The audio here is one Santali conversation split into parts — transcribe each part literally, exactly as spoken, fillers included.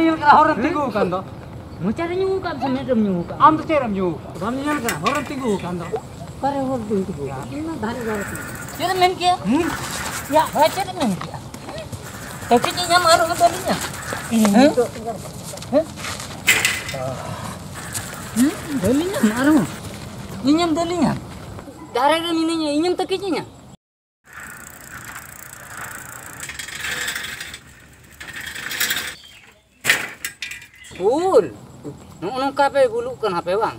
ᱧᱮᱞ ᱠᱟᱱᱟ ᱦᱚᱨ ᱨᱮᱢ ᱛᱤᱸᱜᱩ ᱟᱠᱟᱱ ᱫᱚ? ᱢᱚᱪᱟ ᱨᱮ ᱧᱩ ᱟᱠᱟᱫ ᱥᱮ ᱢᱮᱫ ᱨᱮᱢ ᱧᱩ ᱟᱠᱟᱫ? ᱟᱢ ᱫᱚ ᱪᱮᱫ ᱨᱮᱢ ᱧᱩ ᱟᱠᱟᱫ? ᱵᱟᱢ ᱧᱮᱞ ᱠᱟᱱᱟ ᱦᱚᱨ ᱨᱮᱢ ᱛᱤᱸᱜᱩ ᱟᱠᱟᱱ ᱫᱚ? ᱚᱠᱟᱨᱮ ᱦᱚᱨ ᱨᱮᱢ ᱛᱤᱸᱜᱩ ᱟᱠᱟᱱ? ᱤᱧ ᱢᱟ ᱫᱷᱟᱨᱮ ᱫᱷᱟᱨᱮ ᱛᱮ᱾ ᱪᱮᱫ ᱮᱢ ᱢᱮᱱ ᱠᱮᱜᱼᱟ? ᱦᱩᱸ? ᱭᱟ, ᱦᱳᱭ, ᱪᱮᱫ ᱮᱢ ᱢᱮᱱ ᱠᱮᱜᱼᱟ? ᱛᱟᱹᱠᱤᱡ ᱤᱧ ᱟᱢ ᱟᱨᱦᱚᱸ ᱫᱟᱹᱞᱤᱧᱟ? ᱦᱮᱸ? ᱦᱮᱸ? ᱦᱮᱸ? ᱫᱟᱹᱞᱤᱧᱟᱢ ᱟᱨᱦᱚᱸ? ᱤᱧᱮᱢ ᱫᱟᱹᱞᱤᱧᱟ? ᱫᱷᱟᱨᱮ ᱨᱮ ᱢᱤᱱᱟᱹᱧᱟ, ᱤᱧᱮᱢ ᱛᱟᱹᱠᱤᱡ ᱤᱧᱟ? ᱜᱩᱞ? ᱱᱚᱜᱼᱚ ᱱᱚᱝᱠᱟ ᱯᱮ ᱜᱩᱞᱩᱜ ᱠᱟᱱᱟ ᱯᱮ ᱵᱟᱝ?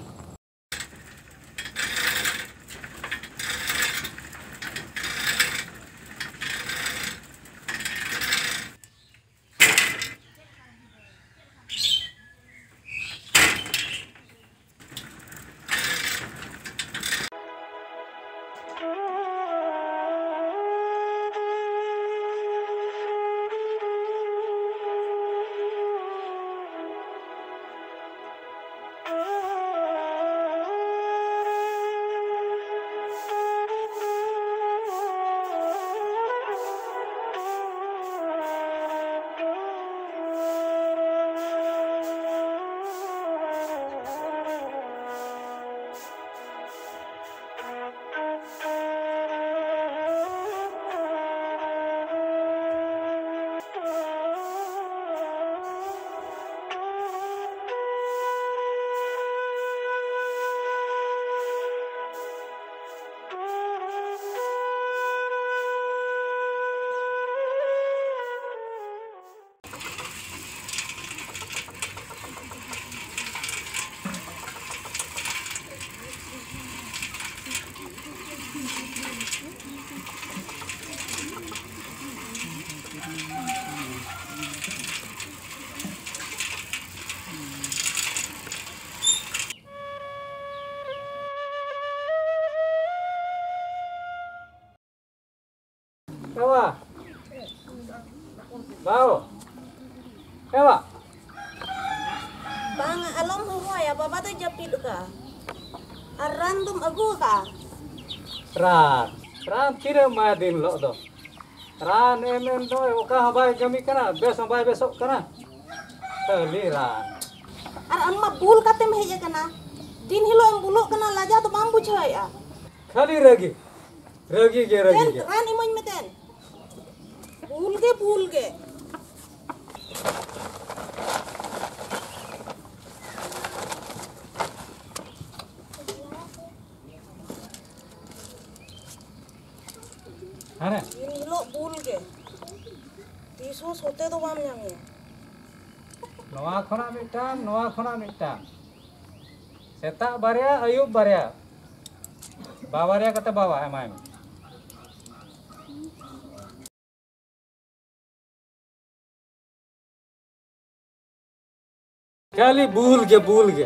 ᱮ ᱵᱟ᱾ ᱵᱟᱹᱦᱩ᱾ ᱮ ᱵᱟ᱾ ᱵᱟᱝ, ᱟᱞᱚᱢ ᱦᱚᱦᱚᱣᱟᱭᱟ, ᱵᱟᱵᱟ ᱫᱚᱭ ᱡᱟᱹᱯᱤᱫ ᱟᱠᱟᱫᱼᱟ᱾ ᱟᱨ ᱨᱟᱱ ᱫᱚᱢ ᱟᱹᱜᱩ ᱟᱠᱟᱫᱼᱟ? ᱨᱟᱱ? ᱨᱟᱱ ᱛᱤᱨᱮᱢ ᱮᱢᱟᱭᱟ ᱫᱤᱱ ᱦᱤᱞᱳᱜ ᱫᱚ? ᱨᱟᱱ ᱮᱢ ᱮᱢ ᱫᱚ ᱚᱠᱟ ᱦᱚᱸ ᱵᱟᱭ ᱠᱟᱹᱢᱤ ᱠᱟᱱᱟ, ᱵᱮᱥ ᱦᱚᱸ ᱵᱟᱭ ᱵᱮᱥᱚᱜ ᱠᱟᱱᱟ᱾ ᱠᱷᱟᱹᱞᱤ ᱨᱟᱱ᱾ ᱟᱨ ᱟᱢ ᱢᱟ ᱵᱩᱞ ᱠᱟᱛᱮᱢ ᱦᱮᱡ ᱟᱠᱟᱱᱟ᱾ ᱫᱤᱱ ᱦᱤᱞᱳᱜ ᱮᱢ ᱵᱩᱞᱚᱜ ᱠᱟᱱᱟ, ᱞᱟᱡᱟᱣ ᱫᱚ ᱵᱟᱢ ᱵᱩᱡᱷᱟᱹᱣᱮᱫᱼᱟ? ᱠᱷᱟᱹᱞᱤ ᱨᱟᱹᱜᱤ, ᱨᱟᱹᱜᱤ ᱜᱮ ᱨᱟᱹᱜᱤ ᱫᱮᱱ ᱜᱮ᱾ ᱨᱟᱱ ᱤᱢᱟᱹᱧ ᱢᱮ ᱫᱮᱱ᱾ ᱵᱩᱞ ᱜᱮ ᱵᱩᱞ ᱜᱮ᱾ ᱦᱮᱸ᱾ ᱫᱤᱱ ᱦᱤᱞᱳᱜ ᱵᱩᱞ ᱜᱮ᱾ ᱛᱤᱥ ᱦᱚᱸ ᱥᱚᱛᱮ ᱫᱚ ᱵᱟᱢ ᱧᱟᱢᱮᱭᱟ᱾ ᱱᱚᱣᱟ ᱠᱷᱚᱱᱟᱜ ᱢᱤᱫᱴᱟᱝ, ᱱᱚᱣᱟ ᱠᱷᱚᱱᱟᱜ ᱢᱤᱫᱴᱟᱝ᱾ ᱥᱮᱛᱟᱜ ᱵᱟᱨᱭᱟ, ᱟᱹᱭᱩᱵ ᱵᱟᱨᱭᱟ᱾ ᱵᱟᱵᱟᱨᱭᱟ ᱠᱟᱛᱮ ᱵᱟᱵᱟ ᱮᱢᱟᱭ ᱢᱮ᱾ ᱠᱷᱟᱹᱞᱤ ᱵᱩᱞ ᱜᱮ, ᱵᱩᱞ ᱜᱮ᱾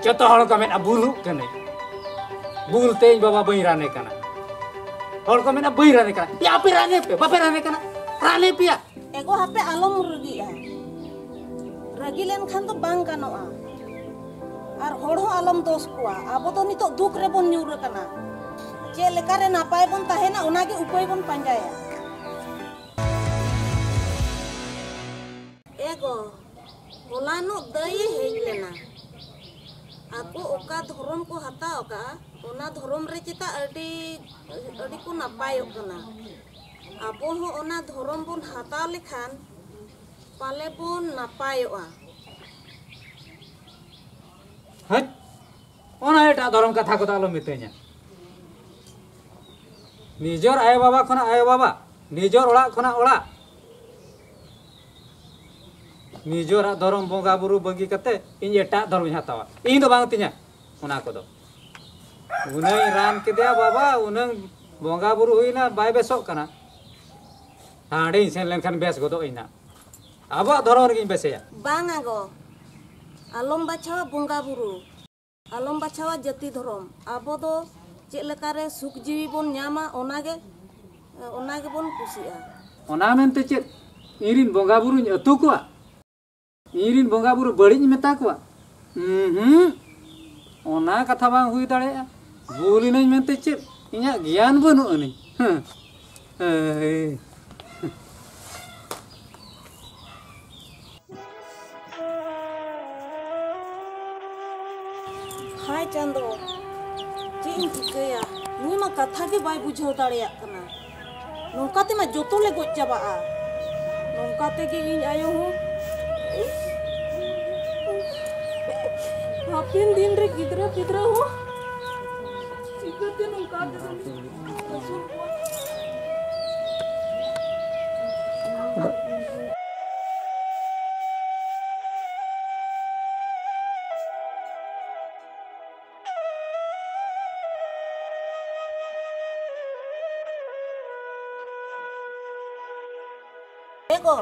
ᱡᱚᱛᱚ ᱦᱚᱲ ᱠᱚ ᱢᱮᱱᱟ, "ᱵᱩᱞᱩᱜ ᱠᱟᱱᱟᱭ, ᱵᱩᱞ ᱛᱮ ᱤᱧ ᱵᱟᱵᱟ ᱵᱟᱹᱧ ᱨᱟᱱᱮ ᱠᱟᱱᱟ᱾" ᱦᱚᱲ ᱠᱚ ᱢᱮᱱᱟ, "ᱵᱟᱹᱧ ᱨᱟᱱᱮ ᱠᱟᱱᱟ᱾" ᱭᱟ, ᱟᱯᱮ ᱨᱟᱱᱮ ᱯᱮ, ᱵᱟᱯᱮ ᱨᱟᱱᱮ ᱠᱟᱱᱟ, ᱨᱟᱱᱮ ᱯᱮᱭᱟ᱾ ᱮᱜᱳ, ᱦᱟᱯᱮ ᱟᱞᱚᱢ ᱨᱟᱹᱜᱤᱜᱼᱟ᱾ ᱨᱟᱹᱜᱤ ᱞᱮᱱᱠᱷᱟᱱ ᱫᱚ ᱵᱟᱝ ᱜᱟᱱᱚᱜᱼᱟ᱾ ᱟᱨ ᱦᱚᱲ ᱦᱚᱸ ᱟᱞᱚᱢ ᱫᱳᱥ ᱠᱚᱣᱟ᱾ ᱟᱵᱚ ᱫᱚ ᱱᱤᱛᱚᱜ ᱫᱩᱠ ᱨᱮᱵᱚᱱ ᱧᱩᱨ ᱟᱠᱟᱱᱟ᱾ ᱪᱮᱫ ᱞᱮᱠᱟᱨᱮ ᱱᱟᱯᱟᱭ ᱵᱚᱱ ᱛᱟᱦᱮᱱᱟ, ᱚᱱᱟᱜᱮ ᱩᱯᱟᱹᱭ ᱵᱚᱱ ᱯᱟᱸᱡᱟᱭᱟ᱾ ᱮ ᱜᱚ, ᱦᱚᱞᱟᱱᱚᱜ ᱫᱟᱹᱭᱮ ᱦᱮᱡ ᱞᱮᱱᱟ᱾ ᱟᱠᱚ ᱚᱠᱟ ᱫᱷᱚᱨᱚᱢ ᱠᱚ ᱦᱟᱛᱟᱣ ᱟᱠᱟᱫᱼᱟ, ᱚᱱᱟ ᱫᱷᱚᱨᱚᱢ ᱨᱮ ᱪᱮᱛᱟ ᱟᱹᱰᱤ, ᱟᱹᱰᱤ ᱠᱚ ᱱᱟᱯᱟᱭᱚᱜ ᱠᱟᱱᱟ᱾ ᱟᱵᱚ ᱦᱚᱸ ᱚᱱᱟ ᱫᱷᱚᱨᱚᱢ ᱵᱚᱱ ᱦᱟᱛᱟᱣ ᱞᱮᱠᱷᱟᱱ ᱯᱟᱞᱮ ᱵᱚᱱ ᱱᱟᱯᱟᱭᱚᱜᱼᱟ᱾ ᱦᱟᱹᱴ! ᱚᱱᱟ ᱮᱴᱟᱜ ᱫᱷᱚᱨᱚᱢ ᱠᱟᱛᱷᱟ ᱠᱚᱫᱚ ᱟᱞᱚᱢ ᱢᱤᱛᱟᱹᱧᱟ᱾ ᱱᱤᱡᱚᱨ ᱟᱭᱳᱼᱵᱟᱵᱟ ᱠᱷᱚᱱᱟᱜ ᱟᱭᱳᱼᱵᱟᱵᱟ, ᱱᱤᱡᱚᱨ ᱚᱲᱟᱜ ᱠᱷᱚᱱᱟᱜ ᱚᱲᱟᱜ, ᱱᱤᱡᱚᱨᱟᱜ ᱫᱷᱚᱨᱚᱢ ᱵᱚᱸᱜᱟ ᱵᱩᱨᱩ ᱵᱟᱹᱜᱤ ᱠᱟᱛᱮ ᱤᱧ ᱮᱴᱟᱜ ᱫᱷᱚᱨᱚᱢᱤᱧ ᱦᱟᱛᱟᱣᱟ, ᱤᱧ ᱫᱚ ᱵᱟᱝ ᱛᱤᱧᱟ ᱚᱱᱟ ᱠᱚᱫᱚ᱾ ᱩᱱᱟᱹᱝ ᱨᱟᱱ ᱠᱮᱫᱮᱭᱟ ᱵᱟᱵᱟ, ᱩᱱᱟᱹᱝ ᱵᱚᱸᱜᱟ ᱵᱩᱨᱩ ᱦᱩᱭᱱᱟ, ᱵᱟᱭ ᱵᱮᱥᱚᱜ ᱠᱟᱱᱟ᱾ ᱦᱟᱸᱰᱮᱧ ᱥᱮᱱ ᱞᱮᱱᱠᱷᱟᱱ ᱵᱮᱥ ᱜᱚᱫᱚᱜ ᱟᱹᱧ ᱱᱟᱜ᱾ ᱟᱵᱚᱣᱟᱜ ᱫᱷᱚᱨᱚᱢ ᱨᱮᱜᱮᱧ ᱵᱮᱥᱮᱭᱟ᱾ ᱵᱟᱝᱟ ᱜᱚ, ᱟᱞᱚᱢ ᱵᱟᱪᱷᱟᱣᱟ ᱵᱚᱸᱜᱟ ᱵᱩᱨᱩ, ᱟᱞᱚᱢ ᱵᱟᱪᱷᱟᱣᱟ ᱡᱟᱹᱛᱤ ᱫᱷᱚᱨᱚᱢ᱾ ᱟᱵᱚ ᱫᱚ ᱪᱮᱫ ᱞᱮᱠᱟᱨᱮ ᱥᱩᱠ ᱡᱤᱣᱤ ᱵᱚᱱ ᱧᱟᱢᱟ, ᱚᱱᱟᱜᱮ, ᱚᱱᱟ ᱜᱮᱵᱚᱱ ᱠᱩᱥᱤᱜᱼᱟ᱾ ᱚᱱᱟ ᱢᱮᱱᱛᱮ ᱪᱮᱫ ᱤᱧᱨᱤᱱ ᱵᱚᱸᱜᱟ ᱵᱩᱨᱩᱧ ᱟᱹᱛᱩ ᱠᱚᱣᱟ? ᱤᱧᱨᱤᱱ ᱵᱚᱸᱜᱟ ᱵᱩᱨᱩ ᱵᱟᱹᱲᱤᱡ ᱤᱧ ᱢᱮᱛᱟ ᱠᱚᱣᱟ? ᱩᱸᱦᱩᱸ, ᱚᱱᱟ ᱠᱟᱛᱷᱟ ᱵᱟᱝ ᱦᱩᱭ ᱫᱟᱲᱮᱭᱟᱜᱼᱟ᱾ ᱵᱩᱞ ᱮᱱᱟᱹᱧ ᱢᱮᱱᱛᱮ ᱪᱮᱫ ᱤᱧᱟᱹᱜ ᱜᱮᱭᱟᱱ ᱵᱟᱹᱱᱩᱜ ᱟᱹᱱᱤᱡ? ᱦᱮᱸ᱾ ᱦᱮᱸ᱾ ᱪᱟᱸᱫᱚ, ᱪᱮᱫ ᱤᱧ ᱪᱤᱠᱟᱹᱭᱟ? ᱱᱩᱭ ᱢᱟ ᱠᱟᱛᱷᱟ ᱜᱮ ᱵᱟᱭ ᱵᱩᱡᱷᱟᱹᱣ ᱫᱟᱲᱮᱭᱟᱜ ᱠᱟᱱᱟ᱾ ᱱᱚᱝᱠᱟ ᱛᱮᱢᱟ ᱡᱚᱛᱚ ᱞᱮ ᱜᱚᱡ ᱪᱟᱵᱟᱜᱼᱟ᱾ ᱱᱚᱝᱠᱟ ᱛᱮᱜᱮ ᱤᱧ ᱟᱭᱳ ᱦᱚᱸ ᱦᱟᱯᱮᱱ ᱫᱤᱱ ᱨᱮ ᱜᱤᱫᱽᱨᱟᱹ ᱯᱤᱫᱽᱨᱟᱹ ᱦᱚᱸ ᱪᱤᱠᱟᱹᱛᱮ ᱱᱚᱝᱠᱟ ᱛᱮᱫᱚ ᱟᱹᱥᱩᱞ ᱠᱚᱣᱟ? ᱮ ᱜᱚ,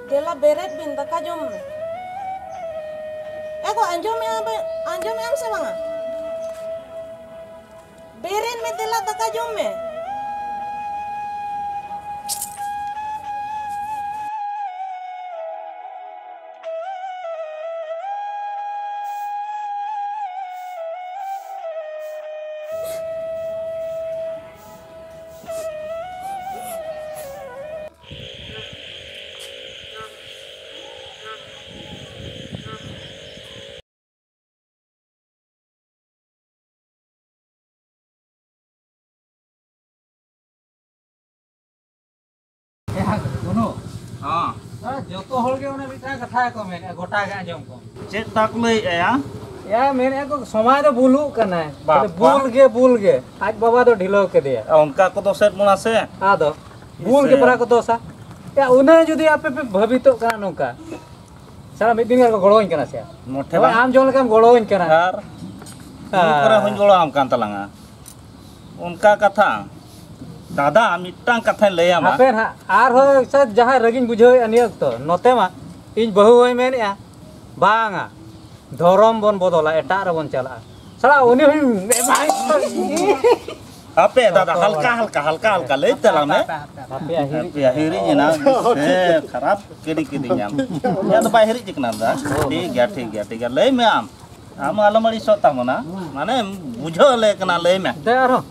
ᱫᱮᱞᱟ ᱵᱮᱨᱮᱫ ᱵᱤᱱ, ᱫᱟᱠᱟ ᱡᱚᱢ ᱢᱮ᱾ ᱮ ᱜᱚ, ᱟᱸᱡᱚᱢᱮᱜᱼᱟ ᱵᱮ-, ᱟᱸᱡᱚᱢᱮᱜᱼᱟᱢ ᱥᱮ ᱵᱟᱝᱟ? ᱵᱮᱨᱮᱫ ᱢᱮ, ᱫᱮᱞᱟ ᱫᱟᱠᱟ ᱡᱚᱢ ᱢᱮ᱾ ᱮᱭᱟ, ᱜᱚᱱᱚ᱾ ᱦᱚᱸ᱾ ᱟᱨ ᱡᱚᱛᱚ ᱦᱚᱲ ᱜᱮ ᱚᱱᱮ ᱢᱤᱫᱴᱟᱝ ᱠᱟᱛᱷᱟ ᱜᱮᱠᱚ ᱢᱮᱱᱮᱫᱼᱟ, ᱜᱚᱴᱟ ᱜᱮ ᱟᱸᱡᱚᱢ ᱠᱚᱢ᱾ ᱪᱮᱫ ᱛᱟᱠᱚ ᱞᱟᱹᱭᱮᱫᱼᱟ ᱭᱟ? ᱮᱭᱟ, ᱢᱮᱱᱮᱫᱼᱟ ᱠᱚ, ᱥᱚᱢᱟᱭ ᱫᱚ ᱵᱩᱞᱩᱜ ᱠᱟᱱᱟᱭ᱾ ᱵᱟᱯ ᱠᱷᱟᱹᱞᱤ ᱵᱩᱞ ᱵᱟᱯ᱾ ᱜᱮ ᱵᱩᱞ ᱜᱮ᱾ ᱟᱡ ᱵᱟᱵᱟ ᱫᱚ ᱰᱷᱤᱞᱟᱹᱣ ᱠᱮᱫᱮᱭᱟ᱾ ᱚᱱᱠᱟ ᱠᱚᱫᱚ ᱥᱮᱫ ᱵᱚᱱᱟ ᱥᱮ᱾ ᱟᱫᱚ ᱵᱩᱞ ᱜᱮ ᱥᱮ᱾ ᱯᱟᱨᱟ ᱠᱚ ᱫᱚᱥᱟ᱾ ᱮᱭᱟ, ᱩᱱᱟᱹᱜ ᱡᱩᱫᱤ ᱟᱯᱮ ᱯᱮ ᱵᱷᱟᱹᱵᱤᱛᱚᱜ ᱠᱟᱱᱟ ᱱᱚᱝᱠᱟ, ᱥᱟᱞᱟ ᱢᱤᱫ ᱫᱤᱱ ᱜᱟᱱ ᱠᱚ ᱜᱚᱲᱚᱣᱟᱹᱧ ᱠᱟᱱᱟ ᱥᱮ? ᱢᱚᱴᱷᱮ ᱦᱳᱭ, ᱵᱟᱝ᱾ ᱟᱢ ᱡᱚᱢ ᱞᱮᱠᱟᱢ ᱜᱚᱲᱚᱣᱟᱹᱧ ᱠᱟᱱᱟ᱾ ᱟᱨ ᱦᱩᱲᱩ ᱠᱚᱨᱮ ᱦᱚᱸᱧ ᱜᱚᱲᱚᱣᱟᱢ ᱠᱟᱱ ᱛᱟᱞᱟᱝᱟ᱾ ᱚᱱᱠᱟ ᱠᱟᱛᱷᱟ᱾ ᱫᱟᱫᱟ, ᱢᱤᱫᱴᱟᱝ ᱠᱟᱛᱷᱟᱧ ᱞᱟᱹᱭᱟᱢᱟ᱾ ᱦᱟᱯᱮ ᱱᱟᱦᱟᱜ, ᱟᱨᱦᱚᱸ ᱥᱮ ᱡᱟᱦᱟᱸᱭ ᱨᱟᱹᱜᱤᱧ ᱵᱩᱡᱷᱟᱹᱣᱮᱫᱼᱟ ᱱᱤᱭᱟᱹ ᱚᱠᱛᱚ, ᱱᱚᱛᱮ ᱢᱟ ᱤᱧ ᱵᱟᱹᱦᱩ ᱦᱚᱸᱭ ᱢᱮᱱᱮᱫᱼᱟ, ᱵᱟᱝᱟ, ᱫᱷᱚᱨᱚᱢ ᱵᱚᱱ ᱵᱚᱫᱚᱞᱟ, ᱮᱴᱟᱜ ᱨᱮᱵᱚᱱ ᱪᱟᱞᱟᱜᱼᱟ᱾ ᱥᱟᱞᱟ ᱩᱱᱤ ᱦᱚᱸᱧ ᱮᱢᱟᱭ᱾ ᱦᱟᱯᱮ ᱫᱟᱫᱟ, ᱦᱟᱞᱠᱟ, ᱦᱟᱞᱠᱟ, ᱦᱟᱞᱠᱟ, ᱦᱟᱞᱠᱟ ᱞᱟᱹᱭ ᱛᱟᱞᱟᱝ ᱢᱮ᱾ ᱦᱟᱯᱮᱭᱟ, ᱦᱤᱨᱤᱡ᱾ ᱦᱟᱯᱮᱭᱟ, ᱦᱤᱨᱤᱡ ᱮᱱᱟ᱾ ᱦᱮᱸ, ᱠᱷᱟᱨᱟᱯ ᱠᱤᱨᱤ ᱠᱤᱫᱤᱧᱟᱢ᱾ ᱤᱧᱟᱹᱜ ᱫᱚ ᱵᱟᱭ ᱦᱤᱨᱤᱡ ᱠᱟᱱᱟ ᱫᱟ᱾ ᱴᱷᱤᱠ ᱜᱮᱭᱟ, ᱴᱷᱤᱠ ᱜᱮᱭᱟ, ᱴᱷᱤᱠ ᱜᱮᱭᱟ᱾ ᱞᱟᱹᱭ ᱢᱮ ᱟᱢ᱾ ᱟᱢ ᱟᱞᱚᱢ ᱟᱹᱲᱤᱥᱚᱜ ᱛᱟᱵᱚᱱᱟ᱾ ᱢᱟᱱᱮ ᱵᱩᱡᱷᱟᱹᱣ ᱞᱮ ᱠᱟᱱᱟ, ᱞᱟᱹᱭ ᱢᱮ᱾ ᱫᱮ ᱟᱨᱦᱚᱸ᱾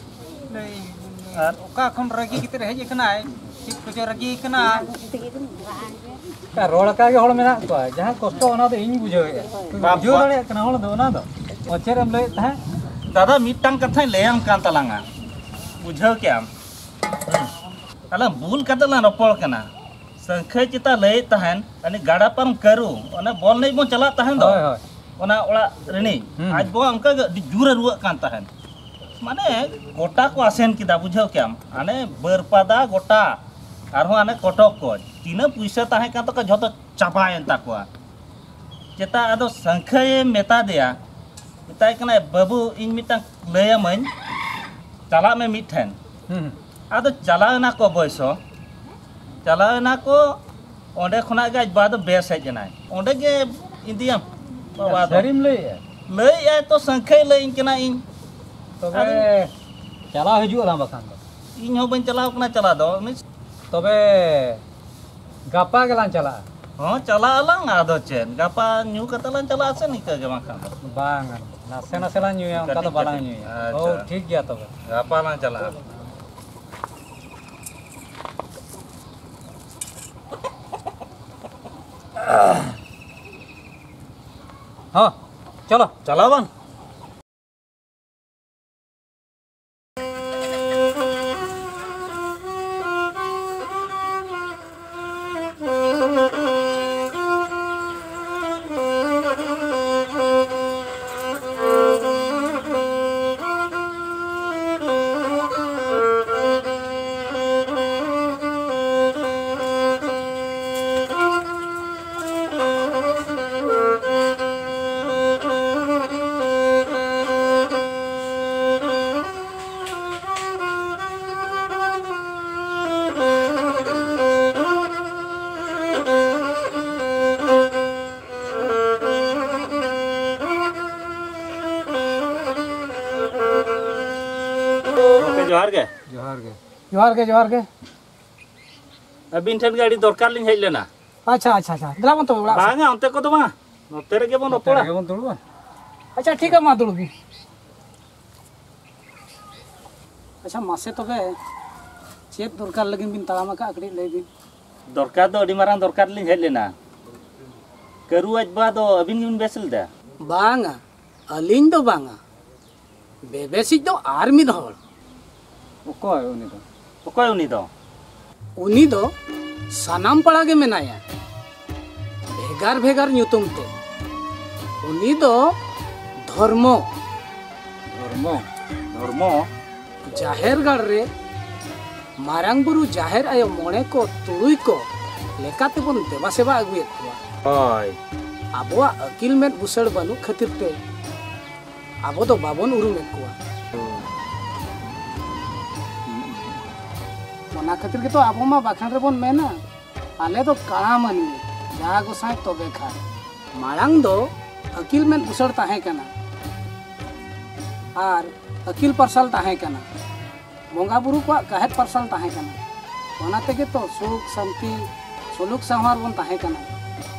ᱟᱨ ᱚᱠᱟ ᱠᱷᱚᱱ ᱨᱟᱹᱜᱤ ᱠᱟᱛᱮ ᱦᱮᱡ ᱟᱠᱟᱱᱟᱭ? ᱪᱮᱫ ᱠᱚᱪᱚ ᱨᱟᱹᱜᱤ ᱠᱟᱱᱟ᱾ ᱨᱚᱲ ᱟᱠᱟ ᱜᱮ ᱦᱚᱲ ᱢᱮᱱᱟᱜ ᱠᱚᱣᱟ᱾ ᱡᱟᱦᱟᱸ ᱠᱚᱥᱴᱚ, ᱚᱱᱟ ᱫᱚ ᱤᱧ ᱵᱩᱡᱷᱟᱹᱣᱮᱫᱼᱟ᱾ ᱵᱟᱯ, ᱵᱩᱡᱷᱟᱹᱣ ᱵᱟᱯ᱾ ᱫᱟᱲᱮᱭᱟᱜ ᱠᱟᱱᱟ ᱦᱚᱲ ᱫᱚ ᱚᱱᱟ ᱫᱚ᱾ ᱚ, ᱪᱮᱫ ᱮᱢ ᱞᱟᱹᱭᱮᱫ ᱛᱟᱦᱮᱸᱫ? ᱫᱟᱫᱟ, ᱢᱤᱫᱴᱟᱝ ᱠᱟᱛᱷᱟᱧ ᱞᱟᱹᱭᱟᱢ ᱠᱟᱱ ᱛᱟᱞᱟᱝᱟ, ᱵᱩᱡᱷᱟᱹᱣ ᱠᱮᱜᱼᱟᱢ? ᱦᱩᱸ᱾ ᱟᱞᱟᱝ ᱵᱷᱩᱞ ᱠᱟᱛᱮ ᱞᱟᱝ ᱨᱚᱯᱚᱲ ᱠᱟᱱᱟ᱾ ᱥᱟᱹᱝᱠᱷᱟᱹᱭ ᱪᱮᱛᱟ ᱞᱟᱹᱭᱮᱫ ᱛᱟᱦᱮᱱ, ᱩᱱᱤ ᱜᱟᱰᱟ ᱯᱟᱨᱚᱢ ᱠᱟᱹᱨᱩ, ᱚᱱᱮ ᱵᱚᱞ ᱮᱱᱮᱡ ᱵᱚᱱ ᱪᱟᱞᱟᱜ ᱛᱟᱦᱮᱱ ᱫᱚ, ᱦᱳᱭ, ᱦᱳᱭ᱾ ᱚᱱᱟ ᱚᱲᱟᱜ ᱨᱤᱱᱤᱡ, ᱦᱩᱸ᱾ ᱟᱡ ᱵᱟᱵᱟ ᱚᱱᱠᱟ ᱜᱮ ᱟᱹᱰᱤ ᱡᱳᱨᱮ ᱨᱩᱣᱟᱹᱜ ᱠᱟᱱ ᱛᱟᱦᱮᱱ᱾ ᱢᱟᱱᱮ, ᱜᱚᱴᱟ ᱠᱚ ᱟᱥᱮᱱ ᱠᱮᱫᱟ, ᱵᱩᱡᱷᱟᱹᱣ ᱠᱮᱜᱼᱟᱢ? ᱦᱟᱱᱮ ᱵᱟᱹᱨᱯᱟᱫᱟ ᱜᱚᱴᱟ, ᱟᱨᱦᱚᱸ ᱦᱟᱱᱮ ᱠᱚᱴᱚᱠ ᱠᱚ, ᱛᱤᱱᱟᱹᱜ ᱯᱩᱭᱥᱟᱹ ᱛᱟᱦᱮᱸ ᱠᱟᱱ ᱛᱟᱠᱚᱣᱟ, ᱡᱷᱚᱛᱚ ᱪᱟᱵᱟᱭᱮᱱ ᱛᱟᱠᱚᱣᱟ᱾ ᱪᱮᱛᱟ ᱟᱫᱚ ᱥᱟᱹᱝᱠᱷᱟᱹᱭᱮ ᱢᱮᱛᱟ ᱫᱮᱭᱟ, ᱢᱮᱛᱟᱭ ᱠᱟᱱᱟᱭ, "ᱵᱟᱹᱵᱩ, ᱤᱧ ᱢᱤᱫᱴᱟᱝ ᱞᱟᱹᱭᱟᱢᱟᱹᱧ, ᱪᱟᱞᱟᱜ ᱢᱮ ᱢᱤᱫ ᱴᱷᱮᱱ᱾" ᱦᱩᱸ, ᱦᱩᱸ᱾ ᱟᱫᱚ ᱪᱟᱞᱟᱣ ᱮᱱᱟ ᱠᱚ ᱚᱵᱚᱥᱥᱚ, ᱪᱟᱞᱟᱣ ᱮᱱᱟ ᱠᱚ, ᱚᱸᱰᱮ ᱠᱷᱚᱱᱟᱜ ᱜᱮ ᱟᱡ ᱵᱟ ᱫᱚ ᱵᱮᱥ ᱦᱮᱡ ᱮᱱᱟᱭ᱾ ᱚᱸᱰᱮ ᱜᱮ ᱤᱫᱤᱭᱟᱢ ᱵᱟᱵᱟ ᱫᱚ᱾ ᱥᱟᱹᱨᱤᱢ ᱞᱟᱹᱭᱮᱜᱼᱟ? ᱞᱟᱹᱭᱮᱜᱼᱟᱭ ᱛᱚ, ᱥᱟᱹᱝᱠᱷᱟᱹᱭ ᱞᱟᱹᱭᱟᱹᱧ ᱠᱟᱱᱟ ᱤᱧ᱾ ᱛᱚᱵᱮ ᱟᱫᱚ ᱪᱟᱞᱟᱣ ᱦᱤᱡᱩᱜ ᱟᱞᱟᱝ ᱵᱟᱠᱷᱟᱱ ᱫᱚ᱾ ᱤᱧ ᱦᱚᱸ ᱵᱟᱹᱧ ᱪᱟᱞᱟᱣ ᱠᱟᱱᱟ ᱪᱟᱞᱟᱣ ᱫᱚ᱾ ᱩᱱᱤ ᱛᱚᱵᱮ ᱜᱟᱯᱟ ᱜᱮᱞᱟᱝ ᱪᱟᱞᱟᱜᱼᱟ᱾ ᱦᱚᱸ, ᱪᱟᱞᱟᱜ ᱟᱞᱟᱝ, ᱟᱫᱚ ᱪᱮᱫ? ᱜᱟᱯᱟ ᱧᱩ ᱠᱟᱛᱮ ᱞᱟᱝ ᱪᱟᱞᱟᱜᱼᱟ ᱥᱮ ᱱᱤᱝᱠᱟᱹ ᱜᱮ ᱵᱟᱝᱠᱷᱟᱱ ᱫᱚ? ᱵᱟᱝ, ᱱᱟᱥᱮ ᱱᱟᱥᱮ ᱞᱟᱝ ᱧᱩᱭᱟ, ᱚᱱᱠᱟ ᱫᱚ ᱠᱟᱹᱴᱤᱡ ᱵᱟᱞᱟᱝ ᱠᱟᱹᱴᱤᱡ᱾ ᱧᱩᱭᱟ᱾ ᱟᱪᱪᱷᱟ᱾ ᱦᱳ, ᱴᱷᱤᱠ ᱜᱮᱭᱟ ᱛᱚᱵᱮ᱾ ᱜᱟᱯᱟ ᱞᱟᱝ ᱪᱟᱞᱟᱜᱼᱟ᱾ ᱦᱚᱸ, ᱪᱚᱞᱚ᱾ ᱪᱟᱞᱟᱣ ᱵᱟᱝ? ᱜᱚᱢᱠᱮ, ᱡᱚᱦᱟᱨ ᱜᱮ᱾ ᱡᱚᱦᱟᱨ ᱜᱮ᱾ ᱡᱚᱦᱟᱨ ᱜᱮ, ᱡᱚᱦᱟᱨ ᱜᱮ᱾ ᱟᱹᱵᱤᱱ ᱴᱷᱮᱱ ᱜᱮ ᱟᱹᱰᱤ ᱫᱚᱨᱠᱟᱨ ᱞᱤᱧ ᱦᱮᱡ ᱞᱮᱱᱟ᱾ ᱟᱪᱪᱷᱟ, ᱟᱪᱪᱷᱟ, ᱟᱪᱪᱷᱟ᱾ ᱫᱮᱞᱟ ᱵᱚᱱ ᱛᱚᱵᱮ ᱚᱲᱟᱜ ᱥᱮᱫ᱾ ᱵᱟᱝᱟ, ᱚᱱᱛᱮ ᱠᱚᱫᱚ ᱵᱟᱝ᱾ ᱱᱚᱛᱮ ᱨᱮᱜᱮ ᱵᱚᱱ ᱱᱚᱛᱮ ᱨᱚᱯᱚᱲᱟ᱾ ᱨᱮᱜᱮ ᱵᱚᱱ ᱫᱩᱲᱩᱵᱟ᱾ ᱟᱪᱪᱷᱟ, ᱴᱷᱤᱠ ᱜᱮᱭᱟ, ᱢᱟ ᱫᱩᱲᱩᱵ ᱵᱤᱱ᱾ ᱟᱪᱪᱷᱟ, ᱢᱟᱥᱮ ᱛᱚᱵᱮ, ᱪᱮᱫ ᱫᱚᱨᱠᱟᱨ ᱞᱟᱹᱜᱤᱫ ᱵᱤᱱ ᱛᱟᱲᱟᱢ ᱟᱠᱟᱫᱼᱟ, ᱠᱟᱹᱴᱤᱡ ᱞᱟᱹᱭ ᱵᱤᱱ᱾ ᱫᱚᱨᱠᱟᱨ ᱫᱚ ᱟᱹᱰᱤ ᱢᱟᱨᱟᱝ ᱫᱚᱨᱠᱟᱨ ᱞᱤᱧ ᱦᱮᱡ ᱞᱮᱱᱟ᱾ ᱠᱟᱹᱨᱩ ᱟᱡ ᱵᱟ ᱫᱚ ᱟᱹᱵᱤᱱ ᱜᱮᱵᱤᱱ ᱵᱮᱥ ᱞᱮᱫᱟ? ᱵᱟᱝᱟ, ᱟᱹᱞᱤᱧ ᱫᱚ ᱵᱟᱝᱟ᱾ ᱵᱮᱵᱮᱥᱤᱡ ᱫᱚ ᱟᱨ ᱢᱤᱫ ᱦᱚᱲ᱾ ᱚᱠᱚᱭ ᱩᱱᱤ ᱫᱚ? ᱚᱠᱚᱭ ᱩᱱᱤ ᱫᱚ? ᱩᱱᱤ ᱫᱚ ᱥᱟᱱᱟᱢ ᱯᱟᱲᱟ ᱜᱮ ᱢᱮᱱᱟᱭᱟ, ᱵᱷᱮᱜᱟᱨ ᱵᱷᱮᱜᱟᱨ ᱧᱩᱛᱩᱢ ᱛᱮ᱾ ᱩᱱᱤ ᱫᱚ ᱫᱷᱚᱨᱢᱚ᱾ ᱫᱷᱚᱨᱢᱚ? ᱫᱷᱚᱨᱢᱚ? ᱡᱟᱦᱮᱨ ᱜᱟᱲ ᱨᱮ ᱢᱟᱨᱟᱝ ᱵᱩᱨᱩ, ᱡᱟᱦᱮᱨ ᱟᱭᱳ, ᱢᱚᱬᱮ ᱠᱚ, ᱛᱩᱨᱩᱭ ᱠᱚ ᱞᱮᱠᱟ ᱛᱮᱵᱚᱱ ᱫᱮᱵᱟ ᱥᱮᱵᱟ ᱟᱹᱜᱩᱭᱮᱫ ᱠᱚᱣᱟ᱾ ᱦᱳᱭ᱾ ᱟᱵᱚᱣᱟᱜ ᱟᱹᱠᱤᱞ ᱢᱮᱫ ᱵᱩᱥᱟᱹᱲ ᱵᱟᱹᱱᱩᱜ ᱠᱷᱟᱹᱛᱤᱨ ᱛᱮ ᱟᱵᱚ ᱫᱚ ᱵᱟᱵᱚᱱ ᱩᱨᱩᱢᱮᱫ ᱠᱚᱣᱟ᱾ ᱚᱱᱟ ᱠᱷᱟᱹᱛᱤᱨ ᱜᱮᱛᱚ ᱟᱵᱚ ᱢᱟ ᱵᱟᱠᱷᱟᱱ ᱨᱮᱵᱚᱱ ᱢᱮᱱᱟ, ᱟᱞᱮ ᱫᱚ ᱠᱟᱲᱟ ᱢᱟᱹᱱᱢᱤ, ᱡᱟ ᱜᱚᱸᱥᱟᱭ ᱛᱚᱵᱮ ᱠᱷᱟᱱ᱾ ᱢᱟᱲᱟᱝ ᱫᱚ ᱟᱹᱠᱤᱞ ᱢᱮᱫ ᱵᱩᱥᱟᱹᱲ ᱛᱟᱦᱮᱸ ᱠᱟᱱᱟ ᱟᱨ ᱟᱹᱠᱤᱞ ᱯᱟᱨᱥᱟᱞ ᱛᱟᱦᱮᱸ ᱠᱟᱱᱟ, ᱵᱚᱸᱜᱟ ᱵᱩᱨᱩ ᱠᱚᱣᱟᱜ ᱠᱟᱦᱮᱫ ᱯᱟᱨᱥᱟᱞ ᱛᱟᱦᱮᱸ ᱠᱟᱱᱟ᱾ ᱚᱱᱟ ᱛᱮᱜᱮ ᱛᱚ ᱥᱩᱠ ᱥᱟᱱᱛᱤ, ᱥᱩᱞᱩᱠ ᱥᱟᱶᱦᱟᱨ ᱵᱚᱱ ᱛᱟᱦᱮᱸ ᱠᱟᱱᱟ᱾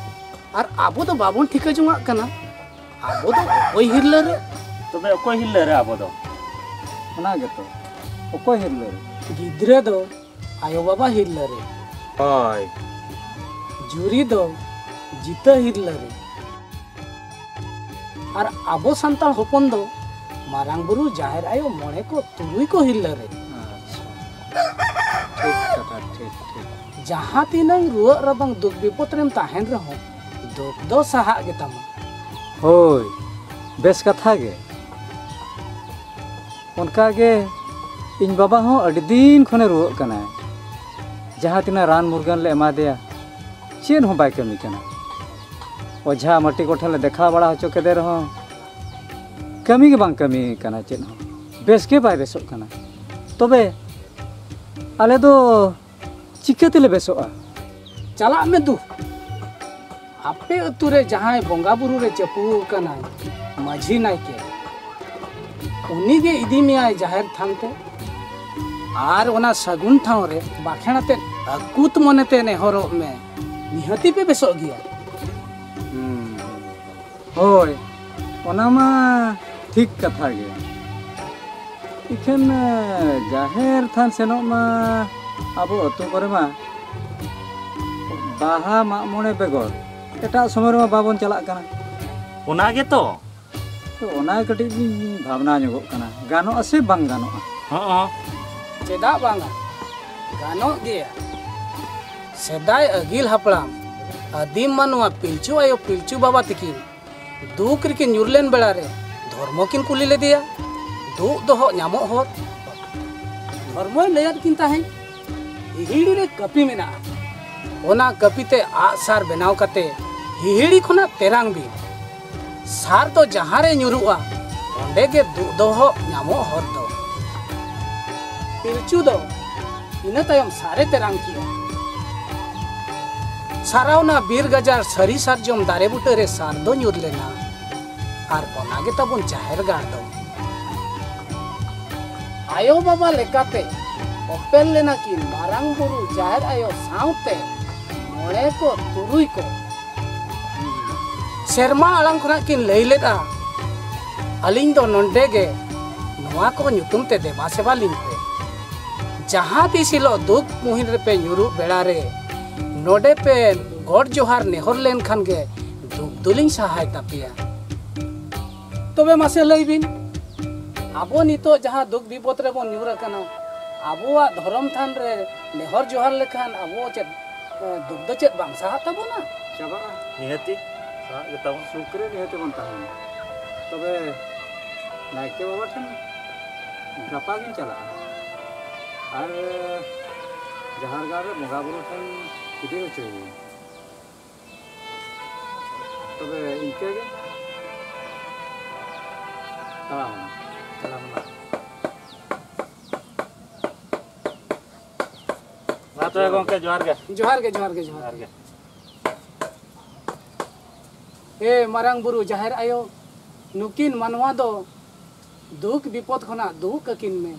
ᱟᱨ ᱟᱵᱚ ᱫᱚ ᱵᱟᱵᱚᱱ ᱴᱷᱤᱠᱟᱹ ᱡᱚᱝᱟᱜ ᱠᱟᱱᱟ, ᱟᱵᱚ ᱫᱚ ᱚᱠᱚᱭ ᱦᱤᱨᱞᱟᱹ ᱨᱮ? ᱛᱚᱵᱮ ᱚᱠᱚᱭ ᱦᱤᱨᱞᱟᱹ ᱨᱮ ᱟᱵᱚ ᱫᱚ? ᱚᱱᱟ ᱜᱮᱛᱚ, ᱚᱠᱚᱭ ᱦᱤᱨᱞᱟᱹ ᱨᱮ? ᱜᱤᱫᱽᱨᱟᱹ ᱫᱚ ᱟᱭᱳ ᱵᱟᱵᱟ ᱦᱤᱨᱞᱟᱹ ᱨᱮ᱾ ᱦᱳᱭ᱾ ᱡᱩᱨᱤ ᱫᱚ ᱡᱤᱛᱟᱹ ᱦᱤᱨᱞᱟᱹ ᱨᱮ᱾ ᱟᱨ ᱟᱵᱚ ᱥᱟᱱᱛᱟᱲ ᱦᱚᱯᱚᱱ ᱫᱚ ᱢᱟᱨᱟᱝ ᱵᱩᱨᱩ, ᱡᱟᱦᱮᱨ ᱟᱭᱳ, ᱢᱚᱬᱮ ᱠᱚ, ᱛᱩᱨᱩᱭ ᱠᱚ ᱦᱤᱨᱞᱟᱹ ᱨᱮ᱾ ᱟᱪᱪᱷᱟ, ᱴᱷᱤᱠ ᱠᱟᱛᱷᱟ, ᱴᱷᱤᱠ, ᱴᱷᱤᱠ᱾ ᱡᱟᱦᱟᱸ ᱛᱤᱱᱟᱹᱝ ᱨᱩᱣᱟᱹᱜ ᱨᱟᱵᱟᱝ ᱫᱩᱠ ᱵᱤᱯᱚᱫ ᱨᱮᱢ ᱛᱟᱦᱮᱱ ᱨᱮᱦᱚᱸ, ᱫᱩᱠ ᱫᱚ ᱥᱟᱦᱟᱜ ᱜᱮᱛᱟᱢᱟ᱾ ᱦᱳᱭ, ᱵᱮᱥ ᱠᱟᱛᱷᱟ ᱜᱮ᱾ ᱚᱱᱠᱟ ᱜᱮ ᱤᱧ ᱵᱟᱵᱟ ᱦᱚᱸ ᱟᱹᱰᱤ ᱫᱤᱱ ᱠᱷᱚᱱᱮ ᱨᱩᱣᱟᱹᱜ ᱠᱟᱱᱟᱭ᱾ ᱡᱟᱦᱟᱸ ᱛᱤᱱᱟᱹᱜ ᱨᱟᱱ ᱢᱩᱨᱜᱟᱹᱱ ᱞᱮ ᱮᱢᱟ ᱫᱮᱭᱟ, ᱪᱮᱫ ᱦᱚᱸ ᱵᱟᱭ ᱠᱟᱹᱢᱤ ᱠᱟᱱᱟ᱾ ᱚᱡᱷᱟ ᱢᱟᱹᱴᱤ ᱠᱚᱴᱷᱮᱱ ᱞᱮ ᱫᱮᱠᱷᱟᱣ ᱵᱟᱲᱟ ᱦᱚᱪᱚ ᱠᱮᱫᱮ ᱨᱮᱦᱚᱸ, ᱠᱟᱹᱢᱤ ᱜᱮ ᱵᱟᱝ ᱠᱟᱹᱢᱤ ᱠᱟᱱᱟ ᱪᱮᱫ ᱦᱚᱸ᱾ ᱵᱮᱥ ᱜᱮ ᱵᱟᱭ ᱵᱮᱥᱚᱜ ᱠᱟᱱᱟ᱾ ᱛᱚᱵᱮ ᱟᱞᱮ ᱫᱚ ᱪᱤᱠᱟᱹ ᱛᱮᱞᱮ ᱵᱮᱥᱚᱜᱼᱟ? ᱪᱟᱞᱟᱜ ᱢᱮ ᱫᱩ, ᱟᱯᱮ ᱟᱹᱛᱩ ᱨᱮ ᱡᱟᱦᱟᱸᱭ ᱵᱚᱸᱜᱟ ᱵᱩᱨᱩ ᱨᱮ ᱪᱟᱹᱯᱩ ᱟᱠᱟᱱᱟᱭ ᱢᱟᱹᱡᱷᱤ ᱱᱟᱭᱠᱮ, ᱩᱱᱤ ᱜᱮ ᱤᱫᱤ ᱢᱮᱭᱟᱭ ᱡᱟᱦᱮᱨ ᱛᱷᱟᱱ ᱛᱮ᱾ ᱟᱨ ᱚᱱᱟ ᱥᱟᱹᱜᱩᱱ ᱴᱷᱟᱶ ᱨᱮ ᱵᱟᱠᱷᱮᱬ ᱟᱛᱮᱫ ᱟᱹᱠᱩᱛ ᱢᱚᱱᱮᱛᱮ ᱱᱮᱦᱚᱨᱚᱜ ᱢᱮ, ᱱᱤᱦᱟᱹᱛᱤ ᱯᱮ ᱵᱮᱥᱚᱜ ᱜᱮᱭᱟ᱾ ᱦᱩᱸ᱾ ᱦᱳᱭ, ᱚᱱᱟ ᱢᱟ ᱴᱷᱤᱠ ᱠᱟᱛᱷᱟ ᱜᱮ᱾ ᱤᱠᱷᱟᱹᱱ, ᱮ, ᱡᱟᱦᱮᱨ ᱛᱷᱟᱱ ᱥᱮᱱᱚᱜ ᱢᱟ ᱟᱵᱚ ᱟᱹᱛᱩ ᱠᱚᱨᱮ ᱢᱟ ᱵᱟᱦᱟ ᱢᱟᱜ ᱢᱚᱬᱮ ᱵᱮᱜᱚᱨ ᱮᱴᱟᱜ ᱥᱚᱢᱚᱭ ᱨᱮᱢᱟ ᱵᱟᱵᱚᱱ ᱪᱟᱞᱟᱜ ᱠᱟᱱᱟ᱾ ᱚᱱᱟ ᱜᱮᱛᱚ, ᱛᱚ, ᱚᱱᱟ ᱠᱟᱹᱴᱤᱡ ᱞᱤᱧ ᱵᱷᱟᱵᱽᱱᱟ ᱧᱚᱜᱚᱜ ᱠᱟᱱᱟ, ᱜᱟᱱᱚᱜᱼᱟ ᱥᱮ ᱵᱟᱝ ᱜᱟᱱᱚᱜᱼᱟ? ᱦᱚᱸ᱾ ᱪᱮᱫᱟᱜ ᱵᱟᱝᱟ? ᱜᱟᱱᱚᱜ ᱜᱮᱭᱟ᱾ ᱥᱮᱫᱟᱭ ᱟᱹᱜᱤᱞ ᱦᱟᱯᱲᱟᱢ ᱟᱹᱫᱤᱢ ᱢᱟᱱᱣᱟ ᱯᱤᱞᱪᱩ ᱟᱭᱳ ᱯᱤᱞᱪᱩ ᱵᱟᱵᱟ ᱛᱤᱠᱤᱱ ᱫᱩᱠ ᱨᱮᱠᱤᱱ ᱧᱩᱨ ᱞᱮᱱ ᱵᱮᱲᱟ ᱨᱮ ᱫᱷᱚᱨᱢᱚ ᱠᱤᱱ ᱠᱩᱞᱤ ᱞᱮᱫᱮᱭᱟ, ᱫᱩᱜ ᱫᱚᱦᱚᱜ ᱧᱟᱢᱚᱜ ᱦᱚᱨ᱾ ᱫᱷᱚᱨᱢᱚᱭ ᱞᱟᱹᱭᱟᱫ ᱠᱤᱱ ᱛᱟᱦᱮᱸᱫ, ᱦᱤᱦᱤᱲᱤ ᱨᱮ ᱠᱟᱹᱯᱤ ᱢᱮᱱᱟᱜᱼᱟ, ᱚᱱᱟ ᱠᱟᱹᱯᱤ ᱛᱮ ᱟᱜ ᱥᱟᱨ ᱵᱮᱱᱟᱣ ᱠᱟᱛᱮ ᱦᱤᱦᱤᱲᱤ ᱠᱷᱚᱱᱟᱜ ᱛᱮᱨᱟᱝ ᱵᱤᱱ᱾ ᱥᱟᱨ ᱫᱚ ᱡᱟᱦᱟᱸ ᱨᱮ ᱧᱩᱨᱩᱜᱼᱟ, ᱚᱸᱰᱮ ᱜᱮ ᱫᱩᱜ ᱫᱚᱦᱚᱜ ᱧᱟᱢᱚᱜ ᱦᱚᱨ ᱫᱚ᱾ ᱯᱤᱞᱪᱩ ᱫᱚ ᱤᱱᱟᱹ ᱛᱟᱭᱚᱢ ᱥᱟᱨᱮ ᱛᱮᱨᱟᱝ ᱠᱮᱜᱼᱟ᱾ ᱥᱟᱨᱟᱣᱱᱟ ᱵᱤᱨ ᱜᱟᱡᱟᱲ ᱥᱟᱹᱨᱤ ᱥᱟᱨᱡᱚᱢ ᱫᱟᱨᱮ ᱵᱩᱴᱟᱹ ᱨᱮ ᱥᱟᱨ ᱫᱚ ᱧᱩᱨ ᱞᱮᱱᱟ, ᱟᱨ ᱚᱱᱟ ᱜᱮ ᱛᱟᱵᱚᱱ ᱡᱟᱦᱮᱨ ᱜᱟᱲ ᱫᱚ᱾ ᱟᱭᱳ ᱵᱟᱵᱟ ᱞᱮᱠᱟᱛᱮ ᱚᱯᱮᱞ ᱞᱮᱱᱟ ᱠᱤᱱ ᱢᱟᱨᱟᱝ ᱵᱩᱨᱩ, ᱡᱟᱦᱮᱨ ᱟᱭᱳ ᱥᱟᱶᱛᱮ ᱢᱚᱬᱮ ᱠᱚ ᱛᱩᱨᱩᱭ ᱠᱚ᱾ ᱥᱮᱨᱢᱟ ᱟᱲᱟᱝ ᱠᱷᱚᱱᱟᱜ ᱠᱤᱱ ᱞᱟᱹᱭ ᱞᱮᱫᱼᱟ, "ᱟᱹᱞᱤᱧ ᱫᱚ ᱱᱚᱰᱮ ᱜᱮ ᱱᱚᱣᱟ ᱠᱚ ᱧᱩᱛᱩᱢ ᱛᱮ ᱫᱮᱵᱟ ᱥᱮᱵᱟ ᱞᱤᱧ ᱯᱮ᱾ ᱡᱟᱦᱟᱸ ᱛᱤᱥ ᱦᱤᱞᱳᱜ ᱫᱩᱠ ᱢᱩᱦᱤᱱ ᱨᱮᱯᱮ ᱧᱩᱨᱩᱜ ᱵᱮᱲᱟ ᱨᱮ ᱱᱚᱰᱮ ᱯᱮ ᱜᱚᱰ ᱡᱚᱦᱟᱨ ᱱᱮᱦᱚᱨ ᱞᱮᱱᱠᱷᱟᱱ ᱜᱮ ᱫᱩᱠ ᱫᱚᱞᱤᱧ ᱥᱟᱦᱟᱭ ᱛᱟᱯᱮᱭᱟ᱾" ᱛᱚᱵᱮ ᱢᱟᱥᱮ ᱞᱟᱹᱭ ᱵᱤᱱ, ᱟᱵᱚ ᱱᱤᱛᱚᱜ ᱡᱟᱦᱟᱸ ᱫᱩᱠ ᱵᱤᱯᱚᱫ ᱨᱮᱵᱚᱱ ᱧᱩᱨ ᱟᱠᱟᱱᱟ, ᱟᱵᱚᱣᱟᱜ ᱫᱷᱚᱨᱚᱢ ᱛᱷᱟᱱ ᱨᱮ ᱱᱮᱦᱚᱨ ᱡᱚᱦᱟᱨ ᱞᱮᱠᱷᱟᱱ ᱟᱵᱚ ᱪᱮᱫ, ᱮ, ᱫᱩᱠ ᱫᱚ ᱪᱮᱫ ᱵᱟᱝ ᱥᱟᱦᱟᱜ ᱛᱟᱵᱚᱱᱟ? ᱪᱟᱵᱟᱜᱼᱟ᱾ ᱱᱤᱦᱟᱹᱛᱤ᱾ ᱥᱟᱦᱟᱜ ᱜᱮ ᱛᱟᱵᱚᱱ᱾ ᱥᱩᱠ ᱨᱮ ᱱᱤᱦᱟᱹᱛᱤ ᱵᱚᱱ ᱛᱟᱦᱮᱱᱟ᱾ ᱛᱚᱵᱮ ᱱᱟᱭᱠᱮ ᱵᱟᱵᱟ ᱴᱷᱮᱱ ᱜᱟᱯᱟ ᱜᱤᱧ ᱪᱟᱞᱟᱜᱼᱟ ᱟᱨ ᱡᱟᱦᱮᱨ ᱜᱟᱲ ᱨᱮ ᱵᱚᱸᱜᱟ ᱵᱩᱨᱩ ᱴᱷᱮᱱ ᱤᱫᱤ ᱦᱚᱪᱚᱭᱮᱭᱟ᱾ ᱛᱚᱵᱮ ᱤᱱᱠᱟᱹ ᱜᱮ᱾ ᱛᱟᱲᱟᱢ᱾ ᱛᱟᱲᱟᱢ ᱢᱟ᱾ ᱢᱟ ᱛᱚᱵᱮ ᱜᱚᱢᱠᱮ, ᱡᱚᱦᱟᱨ ᱜᱮ᱾ ᱡᱚᱦᱟᱨ ᱜᱮ, ᱡᱚᱦᱟᱨ ᱜᱮ, ᱡᱚᱦᱟᱨ ᱡᱚᱦᱟᱨ ᱜᱮ᱾ ᱜᱮ᱾ ᱮ ᱢᱟᱨᱟᱝ ᱵᱩᱨᱩ, ᱡᱟᱦᱮᱨ ᱟᱭᱳ, ᱱᱩᱠᱤᱱ ᱢᱟᱱᱣᱟ ᱫᱚ ᱫᱩᱠ ᱵᱤᱯᱚᱫ ᱠᱷᱚᱱᱟᱜ ᱫᱩᱜ ᱠᱟᱹᱠᱤᱱ ᱢᱮ᱾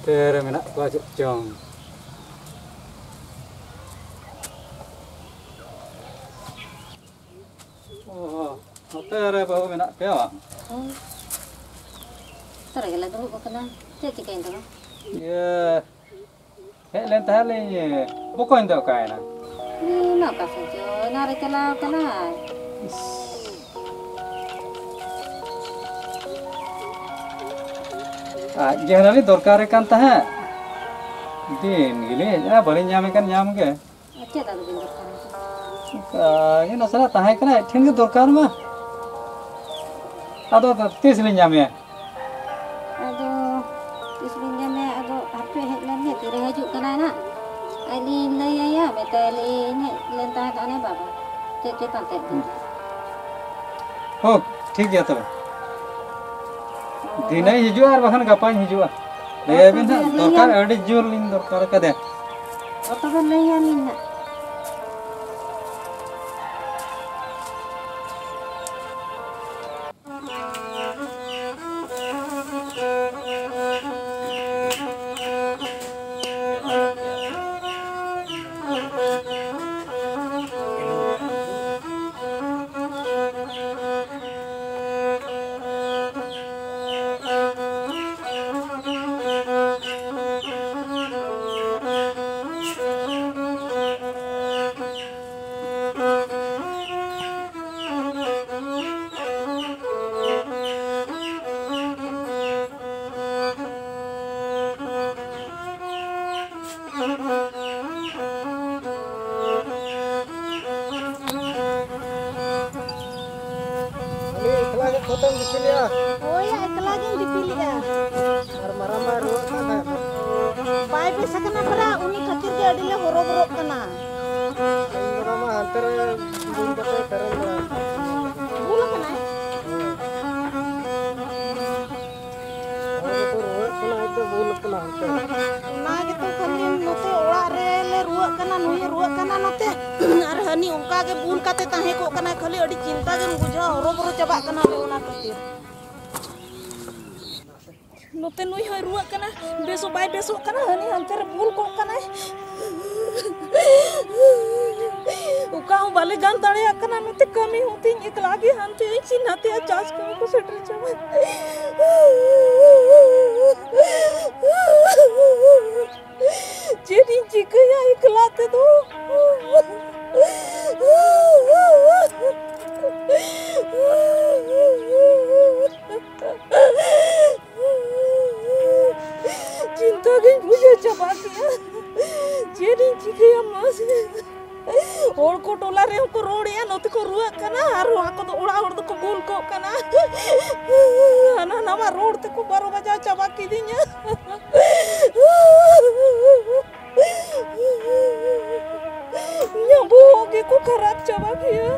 ᱛᱮᱨᱮ ᱢᱮᱱᱟᱜ ᱠᱚᱣᱟ ᱪᱮᱫ ᱪᱚᱝ᱾ ᱚ, ᱱᱚᱛᱮ ᱨᱮ ᱵᱟᱹᱦᱩ ᱢᱮᱱᱟᱜ ᱯᱮᱭᱟ ᱵᱟᱝ? ᱦᱳᱭ᱾ ᱱᱚᱛᱮ ᱨᱮᱜᱮ ᱞᱮ ᱫᱩᱲᱩᱵ ᱟᱠᱟᱱᱟ᱾ ᱪᱮᱫ ᱪᱤᱠᱟᱹᱭᱮᱱ ᱛᱟᱢᱟ? ᱤᱭᱟᱹ, ᱦᱮᱡ ᱞᱮᱱ ᱛᱟᱦᱮᱸᱫ ᱞᱤᱧ, ᱵᱚᱠᱚᱧ ᱫᱚ ᱚᱠᱟᱭᱮᱱᱟ? ᱩᱱᱤ ᱢᱟ ᱚᱠᱟ ᱥᱮᱫ ᱪᱚ ᱮᱱᱟᱝ ᱨᱮ ᱪᱟᱞᱟᱣ ᱠᱟᱱᱟᱭ᱾ ᱟᱡ ᱜᱮ ᱦᱟᱱᱟ ᱞᱤᱧ ᱫᱚᱨᱠᱟᱨᱮ ᱠᱟᱱ ᱛᱟᱦᱮᱸᱫ᱾ ᱫᱤᱱ ᱜᱮᱞᱤᱧ ᱦᱮᱡᱼᱟ, ᱵᱟᱹᱞᱤᱧ ᱧᱟᱢᱮ ᱠᱟᱱ ᱧᱟᱢ ᱜᱮ᱾ ᱟᱨ ᱪᱮᱫ ᱟᱫᱚ ᱵᱤᱱ ᱫᱚᱨᱠᱟᱨᱟ? ᱚᱱᱠᱟ ᱜᱮ ᱱᱟᱥᱮᱱᱟᱜ ᱛᱟᱦᱮᱸ ᱠᱟᱱᱟ, ᱟᱡ ᱴᱷᱮᱱ ᱜᱮ ᱫᱚᱨᱠᱟᱨ ᱢᱟ᱾ ᱟᱫᱚ ᱛᱤᱥ ᱞᱤᱧ ᱧᱟᱢᱮᱭᱟ? ᱟᱫᱚ ᱛᱤᱥ ᱵᱤᱱ ᱧᱟᱢᱮᱭᱟ? ᱟᱫᱚ ᱦᱟᱯᱮ ᱦᱮᱡ ᱞᱮᱱ ᱜᱮ, ᱛᱤᱨᱮ ᱦᱤᱡᱩᱜ ᱠᱟᱱᱟᱭ ᱱᱟᱜ᱾ ᱟᱡ ᱞᱤᱧ ᱞᱟᱹᱭ ᱟᱭᱟ, ᱢᱮᱛᱟᱭᱟᱞᱤᱧ ᱦᱮᱡ ᱞᱮᱱ ᱛᱟᱦᱮᱸ ᱠᱟᱱᱟ ᱵᱟᱵᱟ, ᱪᱮᱫ ᱪᱚ ᱯᱟᱱᱛᱮᱭᱮᱫ ᱵᱤᱱᱟ᱾ ᱦᱳᱠ, ᱴᱷᱤᱠ ᱜᱮᱭᱟ ᱛᱚᱵᱮ᱾ ᱫᱷᱤᱱᱟᱹᱧ ᱦᱤᱡᱩᱜᱼᱟ ᱟᱨ ᱵᱟᱠᱷᱟᱱ ᱜᱟᱯᱟᱧ ᱦᱤᱡᱩᱜᱼᱟ᱾ ᱞᱟᱹᱭ ᱟᱵᱤᱱ ᱦᱟᱸᱜ, ᱫᱚᱨᱠᱟᱨ ᱟᱹᱰᱤ ᱡᱳᱨ ᱞᱤᱧ ᱫᱚᱨᱠᱟᱨ ᱠᱟᱫᱮᱭᱟ᱾ ᱚ, ᱛᱚᱵᱮ ᱞᱟᱹᱭ ᱟᱹᱞᱤᱧ ᱦᱟᱸᱜ᱾ ᱩᱱᱤ ᱮᱠᱞᱟ ᱜᱮ ᱠᱷᱚᱛᱮᱢ ᱫᱤᱯᱤᱞᱮᱜᱼᱟ? ᱦᱳᱭ, ᱮᱠᱞᱟ ᱜᱤᱧ ᱫᱤᱯᱤᱞᱮᱜᱼᱟ᱾ ᱟᱨ ᱢᱟᱨᱟᱝ ᱵᱟᱭ ᱨᱩᱣᱟᱹᱜ ᱠᱟᱱ ᱛᱟᱦᱮᱸᱫ? ᱵᱟᱭ ᱵᱮᱥ ᱟᱠᱟᱱᱟ ᱯᱟᱨᱟ, ᱩᱱᱤ ᱠᱷᱟᱹᱛᱤᱨ ᱜᱮ ᱟᱹᱰᱤ ᱞᱮ ᱦᱚᱨᱚᱵᱚᱨᱚᱜ ᱠᱟᱱᱟ᱾ ᱤᱧ ᱵᱟᱵᱟ ᱢᱟ ᱦᱟᱱᱛᱮ ᱨᱮ ᱵᱩᱞ ᱠᱟᱛᱮ ᱯᱮᱨᱮᱡ ᱵᱟᱲᱟ ᱟᱠᱟᱱᱟ᱾ ᱵᱩᱞ ᱟᱠᱟᱱᱟᱭ? ᱦᱚᱲ ᱫᱚᱠᱚ ᱨᱩᱣᱟᱹᱜ ᱠᱟᱱᱟ, ᱟᱡ ᱫᱚ ᱵᱩᱞ ᱟᱠᱟᱱᱟ ᱦᱟᱱᱛᱮ᱾ ᱚᱱᱟ ᱜᱮᱛᱚ ᱠᱷᱟᱹᱞᱤ ᱱᱚᱛᱮ ᱚᱲᱟᱜ ᱨᱮᱞᱮ ᱨᱩᱣᱟᱹᱜ ᱠᱟᱱᱟ, ᱱᱩᱭᱮ ᱨᱩᱣᱟᱹᱜ ᱠᱟᱱᱟ ᱱᱚᱛᱮ, ᱟᱨ ᱦᱟᱹᱱᱤ ᱚᱱᱠᱟ ᱜᱮ ᱵᱩᱞ ᱠᱟᱛᱮ ᱛᱟᱦᱮᱸ ᱠᱚᱜ ᱠᱟᱱᱟᱭ᱾ ᱠᱷᱟᱹᱞᱤ ᱟᱹᱰᱤ ᱪᱤᱱᱛᱟ ᱜᱮᱢ ᱵᱩᱡᱷᱟᱹᱣᱟ, ᱦᱚᱨᱚᱵᱚᱨᱚ ᱪᱟᱵᱟᱜ ᱠᱟᱱᱟᱞᱮ ᱚᱱᱟ ᱠᱷᱟᱹᱛᱤᱨ᱾ ᱱᱚᱛᱮ ᱱᱩᱭ ᱦᱚᱸᱭ ᱨᱩᱣᱟᱹᱜ ᱠᱟᱱᱟ, ᱵᱮᱥ ᱦᱚᱸ ᱵᱟᱭ ᱵᱮᱥᱚᱜ ᱠᱟᱱᱟ, ᱦᱟᱹᱱᱤ ᱦᱟᱱᱛᱮ ᱨᱮ ᱵᱩᱞ ᱠᱚᱜ ᱠᱟᱱᱟᱭ᱾ ᱚᱠᱟ ᱦᱚᱸ ᱵᱟᱞᱮ ᱜᱟᱱ ᱫᱟᱲᱮᱭᱟᱜ ᱠᱟᱱᱟ, ᱱᱚᱛᱮ ᱠᱟᱹᱢᱤ ᱦᱚᱸ ᱛᱤᱧ ᱮᱠᱞᱟ ᱜᱮ, ᱦᱟᱱᱛᱮ ᱤᱥᱤᱱ ᱱᱟᱛᱮᱭᱟ, ᱪᱟᱥ ᱠᱟᱹᱢᱤ ᱠᱚ ᱥᱮᱴᱮᱨ ᱪᱟᱵᱟ᱾ ᱪᱮᱫ ᱤᱧ ᱪᱤᱠᱟᱹᱭᱟ ᱮᱠᱞᱟ ᱛᱮᱫᱚ? ᱪᱤᱱᱛᱟᱹ ᱜᱤᱧ ᱵᱩᱡᱷᱟᱹᱣ ᱪᱟᱵᱟ ᱠᱮᱜᱼᱟ᱾ ᱪᱮᱫ ᱤᱧ ᱪᱤᱠᱟᱹᱭᱟ ᱢᱟᱥᱮ? ᱦᱚᱲ ᱠᱚ ᱴᱚᱞᱟ ᱨᱮᱦᱚᱸ ᱠᱚ ᱨᱚᱲᱮᱜᱼᱟ, ᱱᱚᱛᱮ ᱠᱚ ᱨᱩᱣᱟᱹᱜ ᱠᱟᱱᱟ, ᱟᱨ ᱟᱠᱚ ᱫᱚ ᱚᱲᱟᱜ ᱦᱚᱲ ᱫᱚᱠᱚ ᱜᱳᱞ ᱠᱚᱜ ᱠᱟᱱᱟ᱾ ᱦᱟᱱᱟ ᱱᱟᱣᱟ ᱨᱚᱲ ᱛᱮᱠᱚ ᱵᱟᱨᱚ ᱵᱟᱡᱟᱣ ᱪᱟᱵᱟ ᱠᱤᱫᱤᱧᱟ᱾ ᱤᱧᱟᱹᱜ ᱵᱚᱦᱚᱜ ᱜᱮᱠᱚ ᱠᱷᱟᱨᱟᱯ ᱪᱟᱵᱟ ᱠᱮᱜᱼᱟ᱾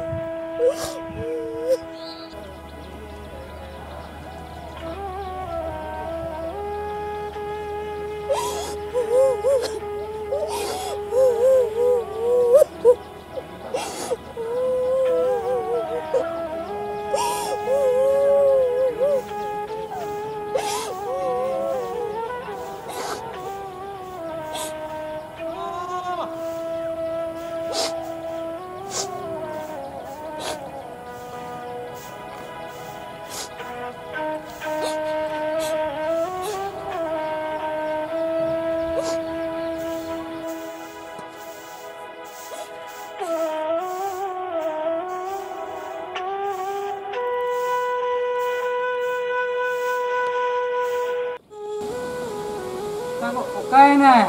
ᱚᱠᱟᱭᱮᱱᱟᱭ?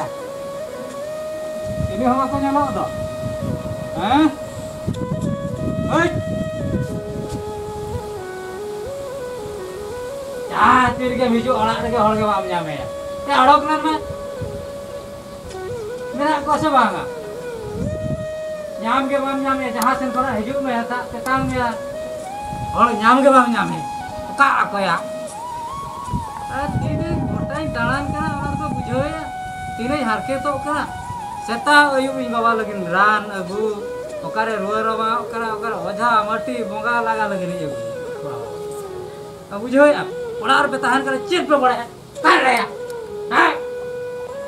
ᱪᱤᱞᱤ ᱦᱚᱸ ᱵᱟᱠᱚ ᱧᱮᱞᱚᱜ ᱫᱚ᱾ ᱦᱮᱸ? ᱦᱳᱭ! ᱡᱟᱦᱟᱸ ᱛᱤ ᱨᱮᱜᱮᱢ ᱦᱤᱡᱩᱜ, ᱚᱲᱟᱜ ᱨᱮᱜᱮ ᱦᱚᱲ ᱜᱮ ᱵᱟᱢ ᱧᱟᱢᱮᱭᱟ᱾ ᱮ, ᱚᱰᱚᱠ ᱞᱮᱱ ᱢᱮ᱾ ᱢᱮᱱᱟᱜ ᱠᱚᱣᱟ ᱥᱮ ᱵᱟᱝᱟ? ᱧᱟᱢ ᱜᱮ ᱵᱟᱢ ᱧᱟᱢᱮᱭᱟ, ᱡᱟᱦᱟᱸ ᱥᱮᱱ ᱠᱷᱚᱱᱟᱜ ᱦᱤᱡᱩᱜ ᱢᱮ, ᱥᱟᱵ ᱛᱮᱛᱟᱝ ᱢᱮᱭᱟ, ᱦᱚᱲ ᱧᱟᱢ ᱜᱮ ᱵᱟᱢ ᱧᱟᱢᱮᱭᱟ᱾ ᱚᱠᱟ ᱟᱠᱚᱭᱟ? ᱟᱨ ᱛᱤᱱᱟᱹᱜ ᱜᱚᱴᱟᱧ ᱫᱟᱬᱟᱱ ᱠᱟᱱᱟ, ᱚᱱᱟ ᱫᱚ ᱵᱩᱡᱷᱟᱹᱣᱮᱭᱟ᱾ ᱛᱤᱱᱟᱹᱜ ᱦᱟᱨᱠᱮᱛᱚᱜ ᱠᱟᱱᱟ᱾ ᱥᱮᱛᱟᱜ ᱟᱹᱭᱩᱵ ᱤᱧ ᱵᱟᱵᱟ ᱞᱟᱹᱜᱤᱫ ᱨᱟᱱ ᱟᱹᱜᱩ, ᱚᱠᱟᱨᱮ ᱨᱩᱣᱟᱹ ᱨᱟᱵᱟᱝ, ᱚᱠᱟᱨᱮ, ᱚᱠᱟᱨᱮ ᱚᱡᱷᱟ ᱢᱟᱹᱴᱤ ᱵᱚᱸᱜᱟ ᱞᱟᱜᱟ ᱞᱟᱹᱜᱤᱫ ᱤᱧ ᱟᱹᱜᱩ᱾ ᱵᱩᱡᱷᱟᱹᱣᱮᱫᱼᱟ? ᱚᱲᱟᱜ ᱨᱮᱯᱮ ᱛᱟᱦᱮᱱ ᱠᱟᱱᱟ, ᱪᱮᱫ ᱯᱮ ᱵᱟᱲᱟᱭᱟ? ᱛᱟᱦᱮᱱ ᱨᱮᱭᱟᱜ, ᱦᱮᱸ?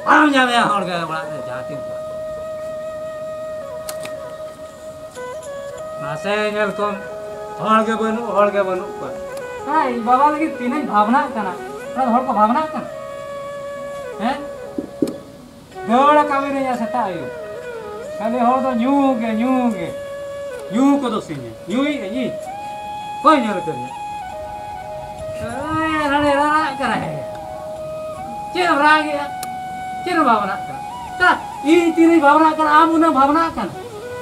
ᱵᱟᱢ ᱧᱟᱢᱮᱭᱟ ᱦᱚᱲ ᱜᱮ ᱚᱲᱟᱜ ᱨᱮ ᱡᱟᱦᱟᱸ ᱛᱤᱱ ᱠᱚ᱾ ᱢᱟᱥᱮ ᱧᱮᱞ ᱠᱚᱢ, ᱦᱚᱲ ᱜᱮ ᱵᱟᱹᱱᱩᱜ, ᱦᱚᱲ ᱜᱮ ᱵᱟᱹᱱᱩᱜ ᱠᱚᱣᱟ᱾ ᱦᱮᱸ, ᱤᱧ ᱵᱟᱵᱟ ᱞᱟᱹᱜᱤᱫ ᱛᱤᱱᱟᱹᱧ ᱵᱷᱟᱵᱽᱱᱟᱜ ᱠᱟᱱᱟ, ᱚᱱᱟ ᱦᱚᱲ ᱠᱚ ᱵᱷᱟᱵᱽᱱᱟᱜ ᱠᱟᱱᱟ? ᱦᱮᱸ? ᱫᱟᱹᱲ ᱟᱠᱟᱱ ᱢᱮᱱᱟᱭᱟ ᱥᱮᱛᱟᱜ ᱟᱹᱭᱩᱵ᱾ ᱠᱷᱟᱹᱞᱤ ᱦᱚᱲ ᱫᱚ ᱧᱩ ᱜᱮ, ᱧᱩ ᱜᱮ᱾ ᱧᱩ ᱠᱚᱫᱚ ᱥᱤᱧ ᱧᱩᱭᱮᱫ ᱟᱹᱧ᱾ ᱚᱠᱚᱭ ᱧᱮᱞ ᱩᱛᱟᱹᱨ ᱧᱟ? ᱮ, ᱦᱟᱱᱮ ᱨᱟᱜ ᱠᱟᱱᱟᱭ᱾ ᱪᱮᱫ ᱮᱢ ᱨᱟᱜᱮᱜᱼᱟ? ᱪᱮᱫ ᱮᱢ ᱵᱷᱟᱵᱽᱱᱟᱜ ᱠᱟᱱᱟ? ᱛᱟ, ᱤᱧ ᱛᱤᱱᱟᱹᱧ ᱵᱷᱟᱵᱽᱱᱟᱜ ᱠᱟᱱᱟ, ᱟᱢ ᱩᱱᱟᱹᱜ ᱵᱷᱟᱵᱽᱱᱟᱜ ᱠᱟᱱᱟ?